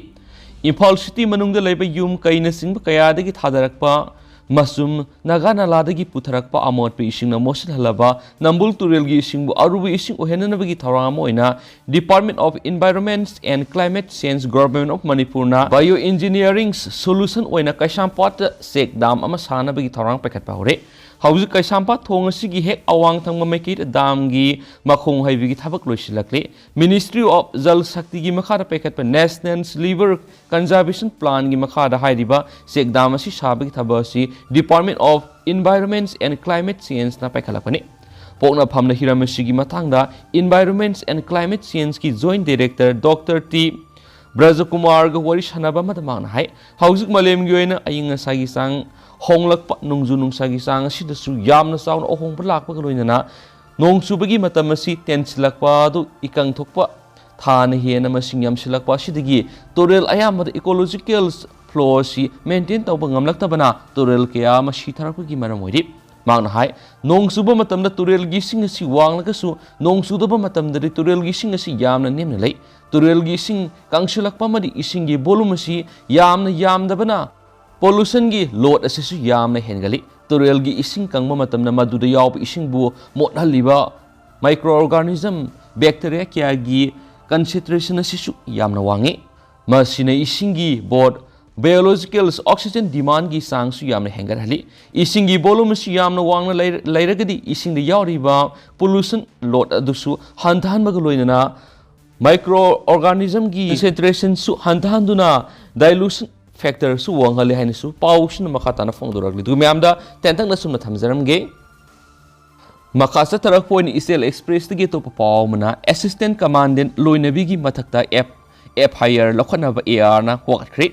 ꯏꯝꯐꯥꯜ ꯁꯤꯇꯤ ꯃꯅꯨꯡꯗ ꯂꯩꯕ ꯌꯨꯝ ꯀꯩꯅꯆꯤꯡꯕ ꯀꯌꯥꯗꯒꯤ ꯊꯥꯗꯔꯛꯄ ꯃꯁꯨꯝ ꯅꯥꯒꯥ ꯅꯥꯂꯥꯗꯒꯤ ꯄꯨꯊꯔꯛꯄ ꯑꯃꯣꯠꯄ ꯏꯁꯤꯡꯅ ꯃꯣꯠꯁꯤꯜꯍꯜꯂꯕ ꯅꯝꯕꯨꯜ ꯇꯨꯔꯦꯜꯒꯤ ꯏꯁꯤꯡꯕꯨ ꯑꯔꯨꯕ ꯏꯁꯤꯡ ꯑꯣꯏꯍꯟꯅꯅꯕꯒꯤ ꯊꯧꯔꯥꯡ ꯑꯃ ꯑꯣꯏꯅ Department of Environment and Climate Change, Government of ꯃꯅꯤꯄꯨꯔꯅ Bio Engineering Solution ꯑꯣꯏꯅ ꯀꯩꯁꯥꯝꯄꯥꯠꯇ ꯆꯦꯛ ꯗꯥꯝ ꯑꯃ ꯁꯥꯅꯕꯒꯤ ꯊꯧꯔꯥꯡ ꯄꯥꯏꯈꯠꯄ ꯍꯧꯔꯦ꯫ ꯍꯧꯖꯤꯛ ꯀꯩꯁꯥꯝꯄꯥꯠ ꯊꯣꯡ ꯑꯁꯤꯒꯤ ꯍꯦꯛ ꯑꯋꯥꯡ ꯊꯪꯕ ꯃꯥꯏꯀꯩꯗ ꯗꯥꯝꯒꯤ ꯃꯈꯣꯡ ꯍꯩꯕꯒꯤ ꯊꯕꯛ ꯂꯣꯏꯁꯤꯜꯂꯛꯂꯤ꯫ Ministry of Jal Shaktiꯒꯤ ꯃꯈꯥꯗ ꯄꯥꯏꯈꯠꯄ National River Conservation Planꯒꯤ ꯃꯈꯥꯗ ꯍꯥꯏꯔꯤꯕ ꯆꯦꯛ ꯗꯥꯝ ꯑꯁꯤ ꯁꯥꯕꯒꯤ ꯊꯕꯛ ꯑꯁꯤ Department of Environment and Climate Changeꯅ ꯄꯥꯏꯈꯠꯂꯛꯄꯅꯤ꯫ ꯄꯣꯛꯅꯐꯝꯅ ꯍꯤꯔꯝ ꯑꯁꯤꯒꯤ ꯃꯇꯥꯡꯗ Environment and Climate Changeꯀꯤ Joint Director Doctor T ꯕ꯭ꯔꯖꯀꯨꯃꯥꯔꯒ ꯋꯥꯔꯤ ꯁꯥꯟꯅꯕ ꯑꯃꯗ ꯃꯍꯥꯛꯅ ꯍꯥꯏ, ꯍꯧꯖꯤꯛ ꯃꯥꯂꯦꯝꯒꯤ ꯑꯣꯏꯅ ꯑꯏꯪ ꯑꯁꯥꯒꯤ ꯆꯥꯡ ꯍꯣꯡꯂꯛꯄ, ꯅꯣꯡꯖꯨ ꯅꯨꯡꯁꯥꯒꯤ ꯆꯥꯡ ꯑꯁꯤꯗꯁꯨ ꯌꯥꯝꯅ ꯆꯥꯎꯅ ꯑꯍꯣꯡꯕ ꯂꯥꯛꯄꯒ ꯂꯣꯏꯅꯅ ꯅꯣꯡ ꯆꯨꯕꯒꯤ ꯃꯇꯝ ꯑꯁꯤ ꯇꯦꯟꯁꯤꯜꯂꯛꯄ ꯑꯗꯨ ꯏꯀꯪ ꯊꯣꯛꯄ, ꯊꯥꯅ ꯍꯦꯟꯅ ꯃꯁꯤꯡ ꯌꯥꯝꯁꯤꯜꯂꯛꯄ ꯑꯁꯤꯗꯒꯤ ꯇꯨꯔꯦꯜ ꯑꯌꯥꯝꯕꯗ ecological flow ꯑꯁꯤ maintain ꯇꯧꯕ ꯉꯝꯂꯛꯇꯕꯅ ꯇꯨꯔꯦꯜ ꯀꯌꯥ ꯑꯃ ꯁꯤꯊꯔꯛꯄꯒꯤ ꯃꯔꯝ ꯑꯣꯏꯔꯤ꯫ ꯃꯍꯥꯛꯅ ꯍꯥꯏ, ꯅꯣꯡ ꯆꯨꯕ ꯃꯇꯝꯗ ꯇꯨꯔꯦꯜꯒꯤ ꯏꯁꯤꯡ ꯑꯁꯤ ꯋꯥꯡꯂꯒꯁꯨ ꯅꯣꯡ ꯆꯨꯗꯕ ꯃꯇꯝꯗꯗꯤ ꯇꯨꯔꯦꯜꯒꯤ ꯏꯁꯤꯡ ꯑꯁꯤ ꯌꯥꯝꯅ ꯅꯦꯝꯅ ꯂꯩ꯫ ꯇꯨꯔꯦꯜꯒꯤ ꯏꯁꯤꯡ ꯀꯪꯁꯤꯜꯂꯛꯄ ꯑꯃꯗꯤ ꯏꯁꯤꯡꯒꯤ volume ꯑꯁꯤ ꯌꯥꯝꯅ ꯌꯥꯝꯗꯕꯅ pollutionꯒꯤ load ꯑꯁꯤꯁꯨ ꯌꯥꯝꯅ ꯍꯦꯟꯒꯠꯂꯤ꯫ ꯇꯨꯔꯦꯜꯒꯤ ꯏꯁꯤꯡ ꯀꯪꯕ ꯃꯇꯝꯗ ꯃꯗꯨꯗ ꯌꯥꯎꯕ ꯏꯁꯤꯡꯕꯨ ꯃꯣꯠꯍꯜꯂꯤꯕ microorganism, bacteria ꯀꯌꯥꯒꯤ concentration ꯑꯁꯤꯁꯨ ꯌꯥꯝꯅ ꯋꯥꯡꯉꯤ꯫ ꯃꯁꯤꯅ ꯏꯁꯤꯡꯒꯤ both biological oxygen demandꯒꯤ ꯆꯥꯡꯁꯨ ꯌꯥꯝꯅ ꯍꯦꯟꯒꯠꯍꯜꯂꯤ꯫ ꯏꯁꯤꯡꯒꯤ volume ꯑꯁꯤ ꯌꯥꯝꯅ ꯋꯥꯡꯅ ꯂꯩꯔ-, ꯂꯩꯔꯒꯗꯤ ꯏꯁꯤꯡꯗ ꯌꯥꯎꯔꯤꯕ pollution load ꯑꯗꯨꯁꯨ ꯍꯟꯊꯍꯟꯕꯒ ꯂꯣꯏꯅꯅ microorganismꯒꯤ concentrationꯁꯨ ꯍꯟꯊꯍꯟꯗꯨꯅ dilution factorꯁꯨ ꯋꯥꯡꯍꯜꯂꯤ ꯍꯥꯏꯅꯁꯨ ꯄꯥꯎꯁꯤꯅ ꯃꯈꯥ ꯇꯥꯅ ꯐꯣꯡꯗꯣꯔꯛꯂꯤ꯫ ꯑꯗꯨ ꯃꯌꯥꯝꯗ ꯇꯦꯟꯇꯛꯅ ꯁꯨꯝꯅ ꯊꯝꯖꯔꯝꯒꯦ꯫ ꯃꯈꯥ ꯆꯠꯊꯔꯛꯄ ꯑꯣꯏꯅ ꯏꯆꯦꯜ Expressꯇꯒꯤ ꯑꯇꯣꯞꯄ ꯄꯥꯎ ꯑꯃꯅ, assistant commandant ꯂꯣꯏꯅꯕꯤꯒꯤ ꯃꯊꯛꯇ F-, FIR ꯂꯧꯈꯠꯅꯕ ARꯅ ꯋꯥꯀꯠꯈ꯭ꯔꯦ꯫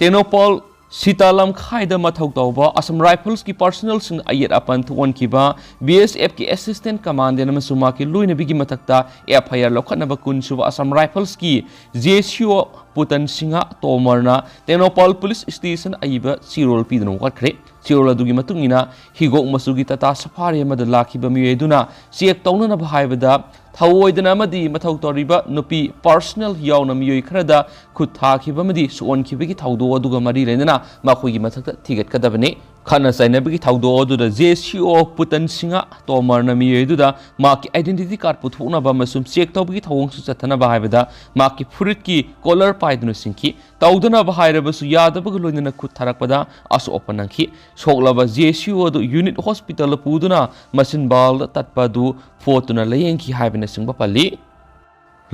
ꯇꯦꯡꯅꯧꯄꯜ ꯁꯤꯇꯥ ꯂꯝꯈꯥꯏꯗ ꯃꯊꯧ ꯇꯧꯕ Assam Riflesꯀꯤ personnelꯁꯤꯡꯅ ꯑꯌꯦꯠ ꯑꯄꯟ ꯊꯣꯛꯍꯟꯈꯤꯕ BSFꯀꯤ assistant commandant ꯑꯃꯁꯨꯡ ꯃꯍꯥꯛꯀꯤ ꯂꯣꯏꯅꯕꯤꯒꯤ ꯃꯊꯛꯇ FIR ꯂꯧꯈꯠꯅꯕ ꯀꯨꯟꯁꯨꯕ Assam Riflesꯀꯤ JCO ꯄꯨꯇꯟ Singh ꯇꯣꯃꯔꯅ Tengnoupal police station ꯑꯏꯕ ꯆꯦꯔꯣꯜ ꯄꯤꯗꯨꯅ ꯋꯥꯀꯠꯈ꯭ꯔꯦ꯫ ꯆꯦꯔꯣꯜ ꯑꯗꯨꯒꯤ ꯃꯇꯨꯡ ꯏꯟꯅ, ꯍꯤꯒꯣꯛ ꯃꯆꯨꯒꯤ Tata Safari ꯑꯃꯗ ꯂꯥꯛꯈꯤꯕ ꯃꯤꯑꯣꯏ ꯑꯗꯨꯅ check ꯇꯧꯅꯅꯕ ꯍꯥꯏꯕꯗ ꯊꯧꯑꯣꯏꯗꯅ ꯑꯃꯗꯤ ꯃꯊꯧ ꯇꯧꯔꯤꯕ ꯅꯨꯄꯤ personnel ꯌꯥꯎꯅ ꯃꯤꯑꯣꯏ ꯈꯔꯗ ꯈꯨꯠ ꯊꯥꯈꯤꯕ ꯑꯃꯗꯤ ꯁꯣꯛꯍꯟꯈꯤꯕꯒꯤ ꯊꯧꯗꯣꯛ ꯑꯗꯨꯒ ꯃꯔꯤ ꯂꯩꯅꯅ ꯃꯈꯣꯏꯒꯤ ꯃꯊꯛꯇ ꯊꯤꯒꯠꯀꯗꯕꯅꯤ꯫ ꯈꯠꯅ ꯆꯩꯅꯕꯒꯤ ꯊꯧꯗꯣꯛ ꯑꯗꯨꯗ ꯖꯦ ꯁꯤ ꯑꯣ ꯄꯨꯇꯟ ꯁꯤꯡꯍ ꯇꯣꯃꯔꯅ ꯃꯤꯑꯣꯏ ꯑꯗꯨꯗ ꯃꯍꯥꯛꯀꯤ identity card ꯄꯨꯊꯣꯛꯅꯕ ꯑꯃꯁꯨꯡ check ꯇꯧꯕꯒꯤ ꯊꯧꯑꯣꯡꯁꯨ ꯆꯠꯊꯅꯕ ꯍꯥꯏꯕꯗ ꯃꯍꯥꯛꯀꯤ ꯐꯨꯔꯤꯠꯀꯤ collar ꯄꯥꯏꯗꯨꯅ ꯁꯤꯡꯈꯤ꯫ ꯇꯧꯗꯅꯕ ꯍꯥꯏꯔꯕꯁꯨ ꯌꯥꯗꯕꯒ ꯂꯣꯏꯅꯅ ꯈꯨꯠ ꯊꯥꯔꯛꯄꯗ ꯑꯁꯣꯛ ꯑꯄꯟ ꯅꯪꯈꯤ꯫ ꯁꯣꯛꯂꯕ ꯖꯦ ꯁꯤ ꯑꯣ ꯑꯗꯨ unit hospital ꯗ ꯄꯨꯗꯨꯅ ꯃꯆꯤꯟꯕꯥꯜꯗ ꯇꯠꯄ ꯑꯗꯨ ꯐꯣꯠꯇꯨꯅ ꯂꯥꯌꯦꯡꯈꯤ ꯍꯥꯏꯕꯅꯆꯤꯡꯕ ꯄꯜꯂꯤ꯫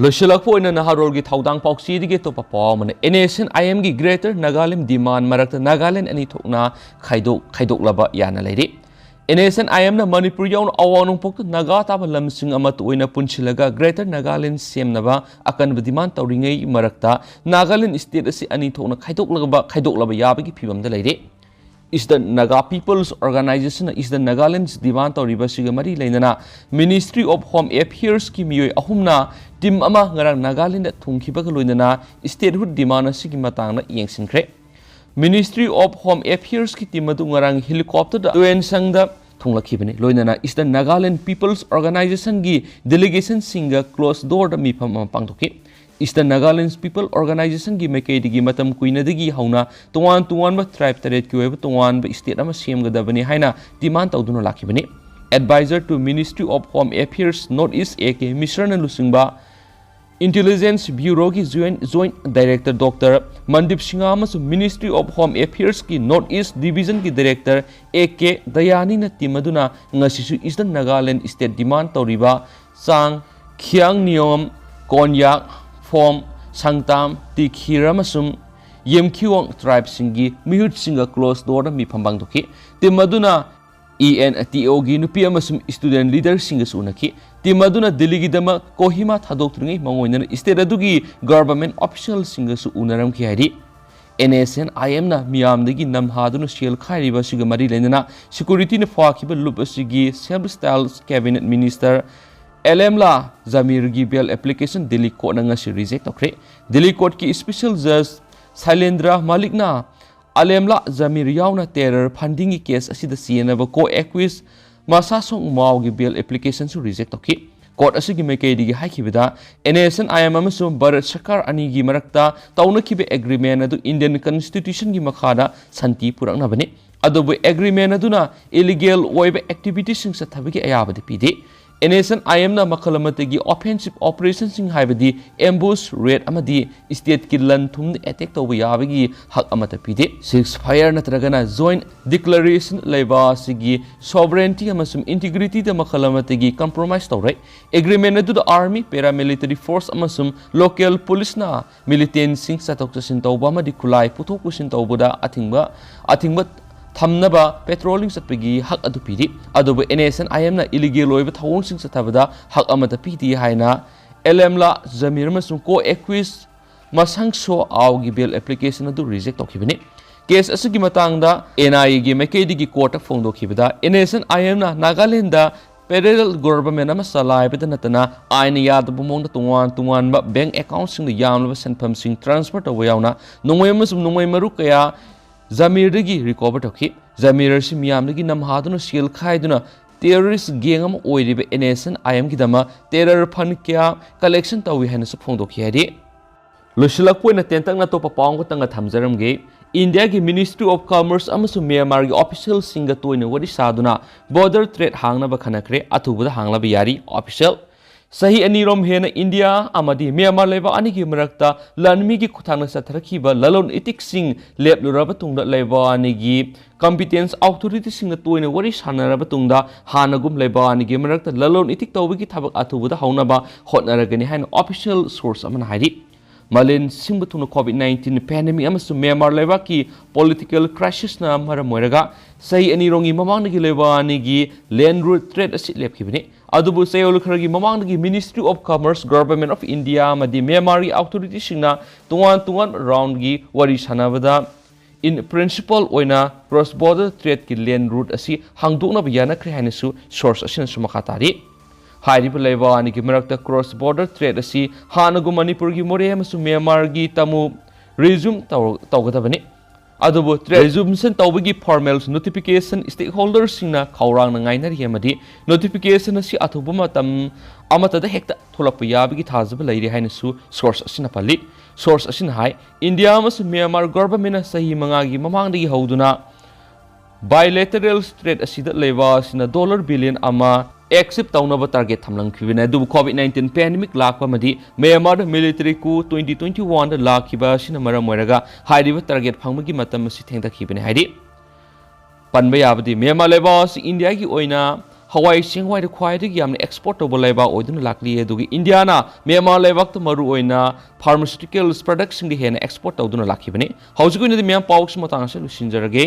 ꯂꯣꯏꯁꯤꯜꯂꯛꯄ ꯑꯣꯏꯅ ꯅꯍꯥꯔꯣꯜꯒꯤ ꯊꯧꯗꯥꯡ ꯄꯥꯎꯆꯦꯗꯒꯤ ꯑꯇꯣꯞꯄ ꯄꯥꯎ ꯑꯃꯅ, N S N I M ꯒꯤ Greater Nagaland demand ꯃꯔꯛꯇ ꯅꯥꯒꯥꯂꯦꯟ ꯑꯅꯤ ꯊꯣꯛꯅ ꯈꯥꯏꯗꯣꯛ-, ꯈꯥꯏꯗꯣꯛꯂꯕ ꯌꯥꯅ ꯂꯩꯔꯤ꯫ N S N I M ꯅ ꯃꯅꯤꯄꯨꯔ ꯌꯥꯎꯅ ꯑꯋꯥꯡ ꯅꯣꯡꯄꯣꯛꯇ ꯅꯥꯒꯥ ꯇꯥꯕ ꯂꯝꯁꯤꯡ ꯑꯃꯠꯇ ꯑꯣꯏꯅ ꯄꯨꯟꯁꯤꯜꯂꯒ Greater Nagaland ꯁꯦꯝꯅꯕ ꯑꯀꯟꯕ demand ꯇꯧꯔꯤꯉꯩ ꯃꯔꯛꯇ ꯅꯥꯒꯥꯂꯦꯟ state ꯑꯁꯤ ꯑꯅꯤ ꯊꯣꯛꯅ ꯈꯥꯏꯗꯣꯛꯂꯕ, ꯈꯥꯏꯗꯣꯛꯂꯕ ꯌꯥꯕꯒꯤ ꯐꯤꯕꯝꯗ ꯂꯩꯔꯦ꯫ Eastern Naga People's Organization ꯅ Eastern Nagaland demand ꯇꯧꯔꯤꯕ ꯑꯁꯤꯒ ꯃꯔꯤ ꯂꯩꯅꯅ Ministry of Home Affairs ꯀꯤ ꯃꯤꯑꯣꯏ ꯑꯍꯨꯝꯅ team ꯑꯃ ꯉꯔꯥꯡ ꯅꯥꯒꯥꯂꯦꯟꯗ ꯊꯨꯡꯈꯤꯕꯒ ꯂꯣꯏꯅꯅ statehood demand ꯑꯁꯤꯒꯤ ꯃꯇꯥꯡꯗ ꯌꯦꯡꯁꯤꯟꯈ꯭ꯔꯦ꯫ Ministry of Home Affairs ꯀꯤ team ꯑꯗꯨ ꯉꯔꯥꯡ helicopter ꯗ ꯇꯨꯌꯦꯟꯁꯪꯗ ꯊꯨꯡꯂꯛꯈꯤꯕꯅꯤ꯫ ꯂꯣꯏꯅꯅ Eastern Nagaland People's Organization ꯒꯤ delegation ꯁꯤꯡꯒ closed door ꯗ ꯃꯤꯐꯝ ꯑꯃ ꯄꯥꯡꯊꯣꯛꯈꯤ꯫ Eastern Nagaland People Organization ꯒꯤ ꯃꯥꯏꯀꯩꯗꯒꯤ ꯃꯇꯝ ꯀꯨꯏꯅꯗꯒꯤ ꯍꯧꯅ ꯇꯣꯉꯥꯟ ꯇꯣꯉꯥꯟꯕ tribe ꯇꯔꯦꯠꯀꯤ ꯑꯣꯏꯕ ꯇꯣꯉꯥꯟꯕ state ꯑꯃ ꯁꯦꯝꯒꯗꯕꯅꯤ ꯍꯥꯏꯅ demand ꯇꯧꯗꯨꯅ ꯂꯥꯛꯈꯤꯕꯅꯤ꯫ Advisor to Ministry of Home Affairs North East A K Mishra ꯅ ꯂꯨꯆꯤꯡꯕ Intelligence Bureau ꯒꯤ Joint, Joint Director Doctor ꯃꯟꯗꯤꯞ Singh ꯑꯃꯁꯨꯡ Ministry of Home Affairs ꯀꯤ North East Division ꯒꯤ Director A K ꯗꯌꯥꯅꯤꯅ team ꯑꯗꯨꯅ ꯉꯁꯤꯁꯨ Eastern Nagaland state demand ꯇꯧꯔꯤꯕ ꯆꯥꯡ, ꯈꯤꯌꯥꯡ ꯅꯤꯌꯣꯝ, ꯀꯣꯟꯌꯥꯛ, ꯐꯣꯝ, ꯁꯪꯇꯥꯝ, ꯇꯤꯈꯤꯔ ꯑꯃꯁꯨꯡ ꯌꯦꯝꯈꯤꯋꯣꯡ tribe ꯁꯤꯡꯒꯤ ꯃꯤꯍꯨꯠꯁꯤꯡꯒ closed door ꯗ ꯃꯤꯐꯝ ꯄꯥꯡꯊꯣꯛꯈꯤ꯫ Team ꯑꯗꯨꯅ E N T O ꯒꯤ ꯅꯨꯄꯤ ꯑꯃꯁꯨꯡ student leader ꯁꯤꯡꯒꯁꯨ ꯎꯅꯈꯤ꯫ Team ꯑꯗꯨꯅ ꯗꯤꯜꯂꯤꯒꯤꯗꯃꯛ ꯀꯣꯍꯤꯃꯥ ꯊꯥꯗꯣꯛꯇ꯭ꯔꯤꯉꯩ ꯃꯥꯡꯑꯣꯏꯅꯅ state ꯑꯗꯨꯒꯤ government official ꯁꯤꯡꯒꯁꯨ ꯎꯅꯔꯝꯈꯤ ꯍꯥꯏꯔꯤ꯫ N S N I M ꯅ ꯃꯤꯌꯥꯝꯗꯒꯤ ꯅꯝꯍꯥꯗꯨꯅ ꯁꯦꯜ ꯈꯥꯏꯔꯤꯕ ꯑꯁꯤꯒ ꯃꯔꯤ ꯂꯩꯅꯅ security ꯅ ꯐꯥꯈꯤꯕ ꯂꯨꯞ ꯑꯁꯤꯒꯤ self styled cabinet minister ꯑꯦꯂꯦꯝꯂꯥ ꯖꯃꯤꯔꯒꯤ bail application Delhi court ꯅ ꯉꯁꯤ reject ꯇꯧꯈ꯭ꯔꯦ꯫ ꯗꯤꯜꯂꯤ court ꯀꯤ special judge ꯁꯥꯏꯂꯦꯟꯗ꯭ꯔ ꯃꯥꯂꯤꯛꯅ ꯑꯂꯦꯝꯂꯥ ꯖꯃꯤꯔ ꯌꯥꯎꯅ terror funding ꯒꯤ case ꯑꯁꯤꯗ ꯆꯦꯟꯅꯕ co-accused ꯃꯁꯥꯁꯣꯡ ꯃꯥꯎꯒꯤ bail application ꯁꯨ reject ꯇꯧꯈꯤ꯫ Court ꯑꯁꯤꯒꯤ ꯃꯥꯏꯀꯩꯗꯒꯤ ꯍꯥꯏꯈꯤꯕꯗ, N S N I M ꯑꯃꯁꯨꯡ ꯚꯥꯔꯠ ꯁꯔꯀꯥꯔ ꯑꯅꯤꯒꯤ ꯃꯔꯛꯇ ꯇꯧꯅꯈꯤꯕ agreement ꯑꯗꯨ Indian Constitution ꯒꯤ ꯃꯈꯥꯗ ꯁꯥꯟꯇꯤ ꯄꯨꯔꯛꯅꯕꯅꯤ꯫ ꯑꯗꯨꯕꯨ ꯑꯦꯒ꯭ꯔꯤꯃꯦꯟ ꯑꯗꯨꯅ ꯏꯂꯤꯒꯦꯜ ꯑꯣꯏꯕ ꯑꯦꯛꯇꯤꯚꯤꯇꯤꯁꯤꯡ ꯆꯠꯊꯕꯒꯤ ꯑꯌꯥꯕꯗꯤ ꯄꯤꯗꯦ꯫ ꯑꯦꯟ ꯑꯦꯁ ꯑꯦꯟ ꯑꯥꯏ ꯑꯦꯝꯅ ꯃꯈꯜ ꯑꯃꯠꯇꯒꯤ ꯑꯣꯐꯦꯟꯁꯤꯚ ꯑꯣꯄꯔꯦꯁꯟꯁꯤꯡ, ꯍꯥꯏꯕꯗꯤ ꯑꯦꯝꯕꯨꯁ ꯔꯦꯠ ꯑꯃꯗꯤ ꯁ꯭ꯇꯦꯠꯀꯤ ꯂꯟ ꯊꯨꯝꯗ ꯑꯦꯇꯦꯛ ꯇꯧꯕ ꯌꯥꯕꯒꯤ ꯍꯛ ꯑꯃꯠꯇ ꯄꯤꯗꯦ꯫ ꯁꯤꯖ ꯐꯥꯌꯔ ꯅꯠꯇ꯭ꯔꯒꯅ ꯖꯣꯏꯟꯠ ꯗꯤꯀ꯭ꯂꯥꯔꯦꯁꯟ ꯂꯩꯕ ꯑꯁꯤꯒꯤ ꯁꯣꯚꯔꯦꯟꯇꯤ ꯑꯃꯁꯨꯡ ꯏꯟꯇꯤꯒ꯭ꯔꯤꯇꯤꯗ ꯃꯈꯜ ꯑꯃꯠꯇꯒꯤ ꯀꯝꯄ꯭ꯔꯣꯃꯥꯏꯁ ꯇꯧꯔꯣꯏ꯫ ꯑꯦꯒ꯭ꯔꯤꯃꯦꯟ ꯑꯗꯨꯗ ꯑꯥꯔꯃꯤ, ꯄꯦꯔꯥꯃꯤꯂꯤꯇꯔꯤ ꯐꯣꯔꯁ ꯑꯃꯁꯨꯡ ꯂꯣꯀꯦꯜ ꯄꯨꯂꯤꯁꯅ ꯃꯤꯂꯤꯇꯦꯟꯁꯤꯡ ꯆꯠꯊꯣꯛ ꯆꯠꯁꯤꯟ ꯇꯧꯕ ꯑꯃꯗꯤ ꯈꯨꯠꯂꯥꯏ ꯄꯨꯊꯣꯛ ꯄꯨꯁꯤꯟ ꯇꯧꯕꯗ ꯑꯊꯤꯡꯕ, ꯑꯊꯤꯡꯕ ꯊꯝꯅꯕ ꯄꯦꯇ꯭ꯔꯣꯂꯤꯡ ꯆꯠꯄꯒꯤ ꯍꯛ ꯑꯗꯨ ꯄꯤꯔꯤ꯫ ꯑꯗꯨꯕꯨ ꯑꯦꯟ ꯑꯦꯁ ꯑꯦꯟ ꯑꯥꯏ ꯑꯦꯝꯅ ꯏꯂꯤꯒꯦꯜ ꯑꯣꯏꯕ ꯊꯧꯑꯣꯡꯁꯤꯡ ꯆꯠꯊꯕꯗ ꯍꯛ ꯑꯃꯠꯇ ꯄꯤꯗꯦ ꯍꯥꯏꯅ ꯑꯦꯂꯦꯝꯂꯥ ꯖꯃꯤꯔ ꯑꯃꯁꯨꯡ ꯀꯣ ꯑꯦꯀ꯭ꯋꯤꯁ ꯃꯁꯪꯁꯣ ꯑꯥꯎꯒꯤ ꯕꯦꯜ ꯑꯦꯄ꯭ꯂꯤꯀꯦꯁꯟ ꯑꯗꯨ ꯔꯤꯖꯦꯛ ꯇꯧꯈꯤꯕꯅꯤ꯫ ꯀꯦꯁ ꯑꯁꯤꯒꯤ ꯃꯇꯥꯡꯗ ꯑꯦꯟ ꯑꯥꯏ ꯑꯦꯒꯤ ꯃꯥꯏꯀꯩꯗꯒꯤ ꯀꯣꯔꯠꯇ ꯐꯣꯡꯗꯣꯛꯈꯤꯕꯗ, ꯑꯦꯟ ꯑꯦꯁ ꯑꯦꯟ ꯑꯥꯏ ꯑꯦꯝꯅ ꯅꯥꯒꯥꯂꯦꯟꯗ ꯐꯦꯗꯔꯦꯜ ꯒꯣꯚꯔꯟꯃꯦꯟꯠ ꯑꯃ ꯆꯂꯥꯏꯕꯗ ꯅꯠꯇꯅ, ꯑꯥꯏꯟꯅ ꯌꯥꯗꯕ ꯃꯑꯣꯡꯗ ꯇꯣꯉꯥꯟ ꯇꯣꯉꯥꯟꯕ ꯕꯦꯡꯛ ꯑꯦꯀꯥꯎꯟꯠꯁꯤꯡꯗ ꯌꯥꯝꯂꯕ ꯁꯦꯟꯐꯝꯁꯤꯡ ꯇ꯭ꯔꯥꯟꯁꯐꯔ ꯇꯧꯕ ꯌꯥꯎꯅ ꯅꯣꯡꯃꯩ ꯑꯃꯁꯨꯡ ꯅꯣꯡꯃꯩ ꯃꯔꯨ ꯀꯌꯥ ꯖꯃꯤꯔꯗꯒꯤ ꯔꯤꯀꯣꯚꯔ ꯇꯧꯈꯤ꯫ ꯖꯃꯤꯔ ꯑꯁꯤ ꯃꯤꯌꯥꯝꯗꯒꯤ ꯅꯝꯍꯥꯗꯨꯅ ꯁꯦꯜ ꯈꯥꯏꯗꯨꯅ ꯇꯦꯔꯣꯔꯤꯁ꯭ꯠ ꯒꯦꯡ ꯑꯃ ꯑꯣꯏꯔꯤꯕ ꯑꯦꯟ ꯑꯦꯁ ꯑꯦꯟ ꯑꯥꯏ ꯑꯦꯝꯒꯤꯗꯃꯛ ꯇꯦꯔꯣꯔ ꯐꯟꯗ ꯀꯌꯥ ꯀꯂꯦꯛꯁꯟ ꯇꯧꯏ ꯍꯥꯏꯅꯁꯨ ꯐꯣꯡꯗꯣꯛꯈꯤ ꯍꯥꯏꯔꯤ꯫ ꯂꯣꯏꯁꯤꯜꯂꯛꯄ ꯑꯣꯏꯅ ꯇꯦꯟꯇꯛꯅ ꯑꯇꯣꯞꯄ ꯄꯥꯎ ꯑꯃꯈꯛꯇꯪꯒ ꯊꯝꯖꯔꯝꯒꯦ꯫ ꯏꯟꯗꯤꯌꯥꯒꯤ ꯃꯤꯅꯤꯁꯇ꯭ꯔꯤ ꯑꯣꯐ ꯀꯃꯔꯁ ꯑꯃꯁꯨꯡ ꯃ꯭ꯌꯥꯟꯃꯥꯔꯒꯤ ꯑꯣꯐꯤꯁꯤꯌꯦꯜꯁꯤꯡꯒ ꯇꯣꯏꯅ ꯋꯥꯔꯤ ꯁꯥꯗꯨꯅ ꯕꯣꯔꯗꯔ ꯇ꯭ꯔꯦꯗ ꯍꯥꯡꯅꯕ ꯈꯟꯅꯈ꯭ꯔꯦ꯫ ꯑꯊꯨꯕꯗ ꯍꯥꯡꯅꯕ ꯌꯥꯔꯤ꯫ ꯑꯣꯐꯤꯁꯤꯌꯦꯜ꯫ ꯆꯍꯤ ꯑꯅꯤꯔꯣꯝ ꯍꯦꯟꯅ ꯏꯟꯗꯤꯌꯥ ꯑꯃꯗꯤ ꯃ꯭ꯌꯥꯟꯃꯥꯔ ꯂꯩꯕꯥꯛ ꯑꯅꯤꯒꯤ ꯃꯔꯛꯇ ꯂꯥꯟꯃꯤꯒꯤ ꯈꯨꯠꯊꯥꯡꯗ ꯆꯠꯊꯔꯛꯈꯤꯕ ꯂꯂꯣꯟ ꯏꯇꯤꯛꯁꯤꯡ ꯂꯦꯞꯂꯨꯔꯕ ꯇꯨꯡꯗ, ꯂꯩꯕꯥꯛ ꯑꯅꯤꯒꯤ ꯀꯝꯄꯤꯇꯦꯟꯁ ꯑꯣꯊꯣꯔꯤꯇꯤꯁꯤꯡꯅ ꯇꯣꯏꯅ ꯋꯥꯔꯤ ꯁꯥꯟꯅꯔꯕ ꯇꯨꯡꯗ, ꯍꯥꯟꯅꯒꯨꯝ ꯂꯩꯕꯥꯛ ꯑꯅꯤꯒꯤ ꯃꯔꯛꯇ ꯂꯂꯣꯟ ꯏꯇꯤꯛ ꯇꯧꯕꯒꯤ ꯊꯕꯛ ꯑꯊꯨꯕꯗ ꯍꯧꯅꯕ ꯍꯣꯠꯅꯔꯒꯅꯤ ꯍꯥꯏꯅ ꯑꯣꯐꯤꯁꯤꯌꯦꯜ ꯁꯣꯔꯁ ꯑꯃꯅ ꯍꯥꯏꯔꯤ꯫ ꯃꯥꯂꯦꯝ ꯁꯤꯟꯕ ꯊꯨꯡꯅ ꯀꯣꯚꯤꯗ ꯅꯥꯏꯟꯇꯤꯟ ꯄꯦꯟꯗꯦꯃꯤꯛ ꯑꯃꯁꯨꯡ ꯃ꯭ꯌꯥꯟꯃꯥꯔ ꯂꯩꯕꯥꯛꯀꯤ ꯄꯣꯂꯤꯇꯤꯀꯦꯜ ꯀ꯭ꯔꯥꯏꯁꯤꯁꯅ ꯃꯔꯝ ꯑꯣꯏꯔꯒ ꯆꯍꯤ ꯑꯅꯤꯔꯣꯝꯒꯤ ꯃꯃꯥꯡꯗꯒꯤ ꯂꯩꯕꯥꯛ ꯑꯅꯤꯒꯤ ꯂꯦꯟꯗ ꯔꯨꯠ ꯇ꯭ꯔꯦꯗ ꯑꯁꯤ ꯂꯦꯞꯈꯤꯕꯅꯤ꯫ ꯑꯗꯨꯕꯨ ꯆꯌꯣꯜ ꯈꯔꯒꯤ ꯃꯃꯥꯡꯗꯒꯤ ministry of commerce, government of India ꯑꯃꯗꯤ ꯃ꯭ꯌꯥꯟꯃꯥꯔꯒꯤ ꯑꯣꯊꯣꯔꯤꯇꯤꯁꯤꯡꯅ ꯇꯣꯉꯥꯟ ꯇꯣꯉꯥꯟꯕ ꯔꯥꯎꯟꯒꯤ ꯋꯥꯔꯤ ꯁꯥꯟꯅꯕꯗ, in principle ꯑꯣꯏꯅ ꯀ꯭ꯔꯣꯁ ꯕꯣꯔꯗꯔ ꯇ꯭ꯔꯦꯗꯀꯤ ꯂꯦꯟꯗ ꯔꯨꯠ ꯑꯁꯤ ꯍꯥꯡꯗꯣꯛꯅꯕ ꯌꯥꯅꯈ꯭ꯔꯦ ꯍꯥꯏꯅꯁꯨ ꯁꯣꯔꯁ ꯑꯁꯤꯅꯁꯨ ꯃꯈꯥ ꯇꯥꯔꯤ꯫ ꯍꯥꯏꯔꯤꯕ ꯂꯩꯕꯥꯛ ꯑꯅꯤꯒꯤ ꯃꯔꯛꯇ ꯀ꯭ꯔꯣꯁ ꯕꯣꯔꯗꯔ ꯇ꯭ꯔꯦꯗ ꯑꯁꯤ ꯍꯥꯟꯅꯒꯨꯝ ꯃꯅꯤꯄꯨꯔꯒꯤ ꯃꯣꯔꯦ ꯑꯃꯁꯨꯡ ꯃ꯭ꯌꯥꯟꯃꯥꯔꯒꯤ ꯇꯥꯃꯨ ꯔꯤꯖꯨꯝ ꯇꯧ-, ꯇꯧꯒꯗꯕꯅꯤ꯫ ꯑꯗꯨꯕꯨ ꯇ꯭ꯔꯦꯗ ꯔꯤꯖꯨꯝꯁꯟ ꯇꯧꯕꯒꯤ ꯐꯣꯔꯃꯦꯜ ꯅꯣꯇꯤꯐꯤꯀꯦꯁꯟ ꯁ꯭ꯇꯦꯛꯍꯣꯜꯗꯔꯁꯤꯡꯅ ꯈꯧꯔꯥꯡꯅ ꯉꯥꯏꯅꯔꯤ ꯑꯃꯗꯤ ꯅꯣꯇꯤꯐꯤꯀꯦꯁꯟ ꯑꯁꯤ ꯑꯊꯨꯕ ꯃꯇꯝ ꯑꯃꯠꯇꯗ ꯍꯦꯛꯇ ꯊꯣꯛꯂꯛꯄ ꯌꯥꯕꯒꯤ ꯊꯥꯖꯕ ꯂꯩꯔꯤ ꯍꯥꯏꯅꯁꯨ ꯁꯣꯔꯁ ꯑꯁꯤꯅ ꯄꯜꯂꯤ꯫ ꯁꯣꯔꯁ ꯑꯁꯤꯅ ꯍꯥꯏ, ꯏꯟꯗꯤꯌꯥ ꯑꯃꯁꯨꯡ ꯃ꯭ꯌꯥꯟꯃꯥꯔ ꯒꯣꯚꯔꯟꯃꯦꯟꯠꯅ ꯆꯍꯤ ꯃꯉꯥꯒꯤ ꯃꯃꯥꯡꯗꯒꯤ ꯍꯧꯗꯨꯅ Bilateral trade ꯑꯁꯤꯗ ꯂꯩꯕꯥꯛ ꯑꯁꯤꯅ ꯗꯣꯂꯔ ꯕꯤꯂꯤꯌꯟ ꯑꯃ ꯑꯦꯛꯁꯤꯞ ꯇꯧꯅꯕ ꯇꯥꯔꯒꯦꯠ ꯊꯝꯂꯝꯈꯤꯕꯅꯤ꯫ ꯑꯗꯨꯕꯨ ꯀꯣꯚꯤꯗ ꯅꯥꯏꯟꯇꯤꯟ ꯄꯦꯟꯗꯦꯃꯤꯛ ꯂꯥꯛꯄ ꯑꯃꯗꯤ ꯃ꯭ꯌꯥꯟꯃꯥꯔꯗ ꯃꯤꯂꯤꯇꯔꯤ ꯀꯨ ꯇ꯭ꯋꯦꯟꯇꯤ ꯇ꯭ꯋꯦꯟꯇꯤ ꯋꯥꯟꯗ ꯂꯥꯛꯈꯤꯕ ꯑꯁꯤꯅ ꯃꯔꯝ ꯑꯣꯏꯔꯒ ꯍꯥꯏꯔꯤꯕ ꯇꯥꯔꯒꯦꯠ ꯐꯪꯕꯒꯤ ꯃꯇꯝ ꯑꯁꯤ ꯊꯦꯡꯊꯈꯤꯕꯅꯤ꯫ ꯍꯥꯏꯗꯤ ꯄꯟꯕ ꯌꯥꯕꯗꯤ ꯃ꯭ꯌꯥꯟꯃꯥꯔ ꯂꯩꯕꯥꯛ ꯑꯁꯤ ꯏꯟꯗꯤꯌꯥꯒꯤ ꯑꯣꯏꯅ ꯍꯋꯥꯏ ꯆꯦꯡꯋꯥꯏꯗ ꯈ꯭ꯋꯥꯏꯗꯒꯤ ꯌꯥꯝꯅ ꯑꯦꯛꯁꯄꯣꯔꯠ ꯇꯧꯕ ꯂꯩꯕꯥꯛ ꯑꯣꯏꯗꯨꯅ ꯂꯥꯛꯂꯤ꯫ ꯑꯗꯨꯒ ꯏꯟꯗꯤꯌꯥꯅ ꯃ꯭ꯌꯥꯟꯃꯥꯔ ꯂꯩꯕꯥꯛꯇ ꯃꯔꯨꯑꯣꯏꯅ ꯐꯥꯔꯃꯥꯁꯤꯎꯇꯤꯀꯦꯜꯁ ꯄ꯭ꯔꯗꯛꯁꯤꯡꯗ ꯍꯦꯟꯅ ꯑꯦꯛꯁꯄꯣꯔꯠ ꯇꯧꯗꯨꯅ ꯂꯥꯛꯈꯤꯕꯅꯤ꯫ ꯍꯧꯖꯤꯛꯀꯤ ꯑꯣꯏꯅꯗꯤ ꯃꯌꯥꯝ ꯄꯥꯎꯁꯤ ꯃꯇꯥꯡ ꯑꯁꯤꯗ ꯂꯣꯏꯁꯤꯟꯖꯔꯒꯦ꯫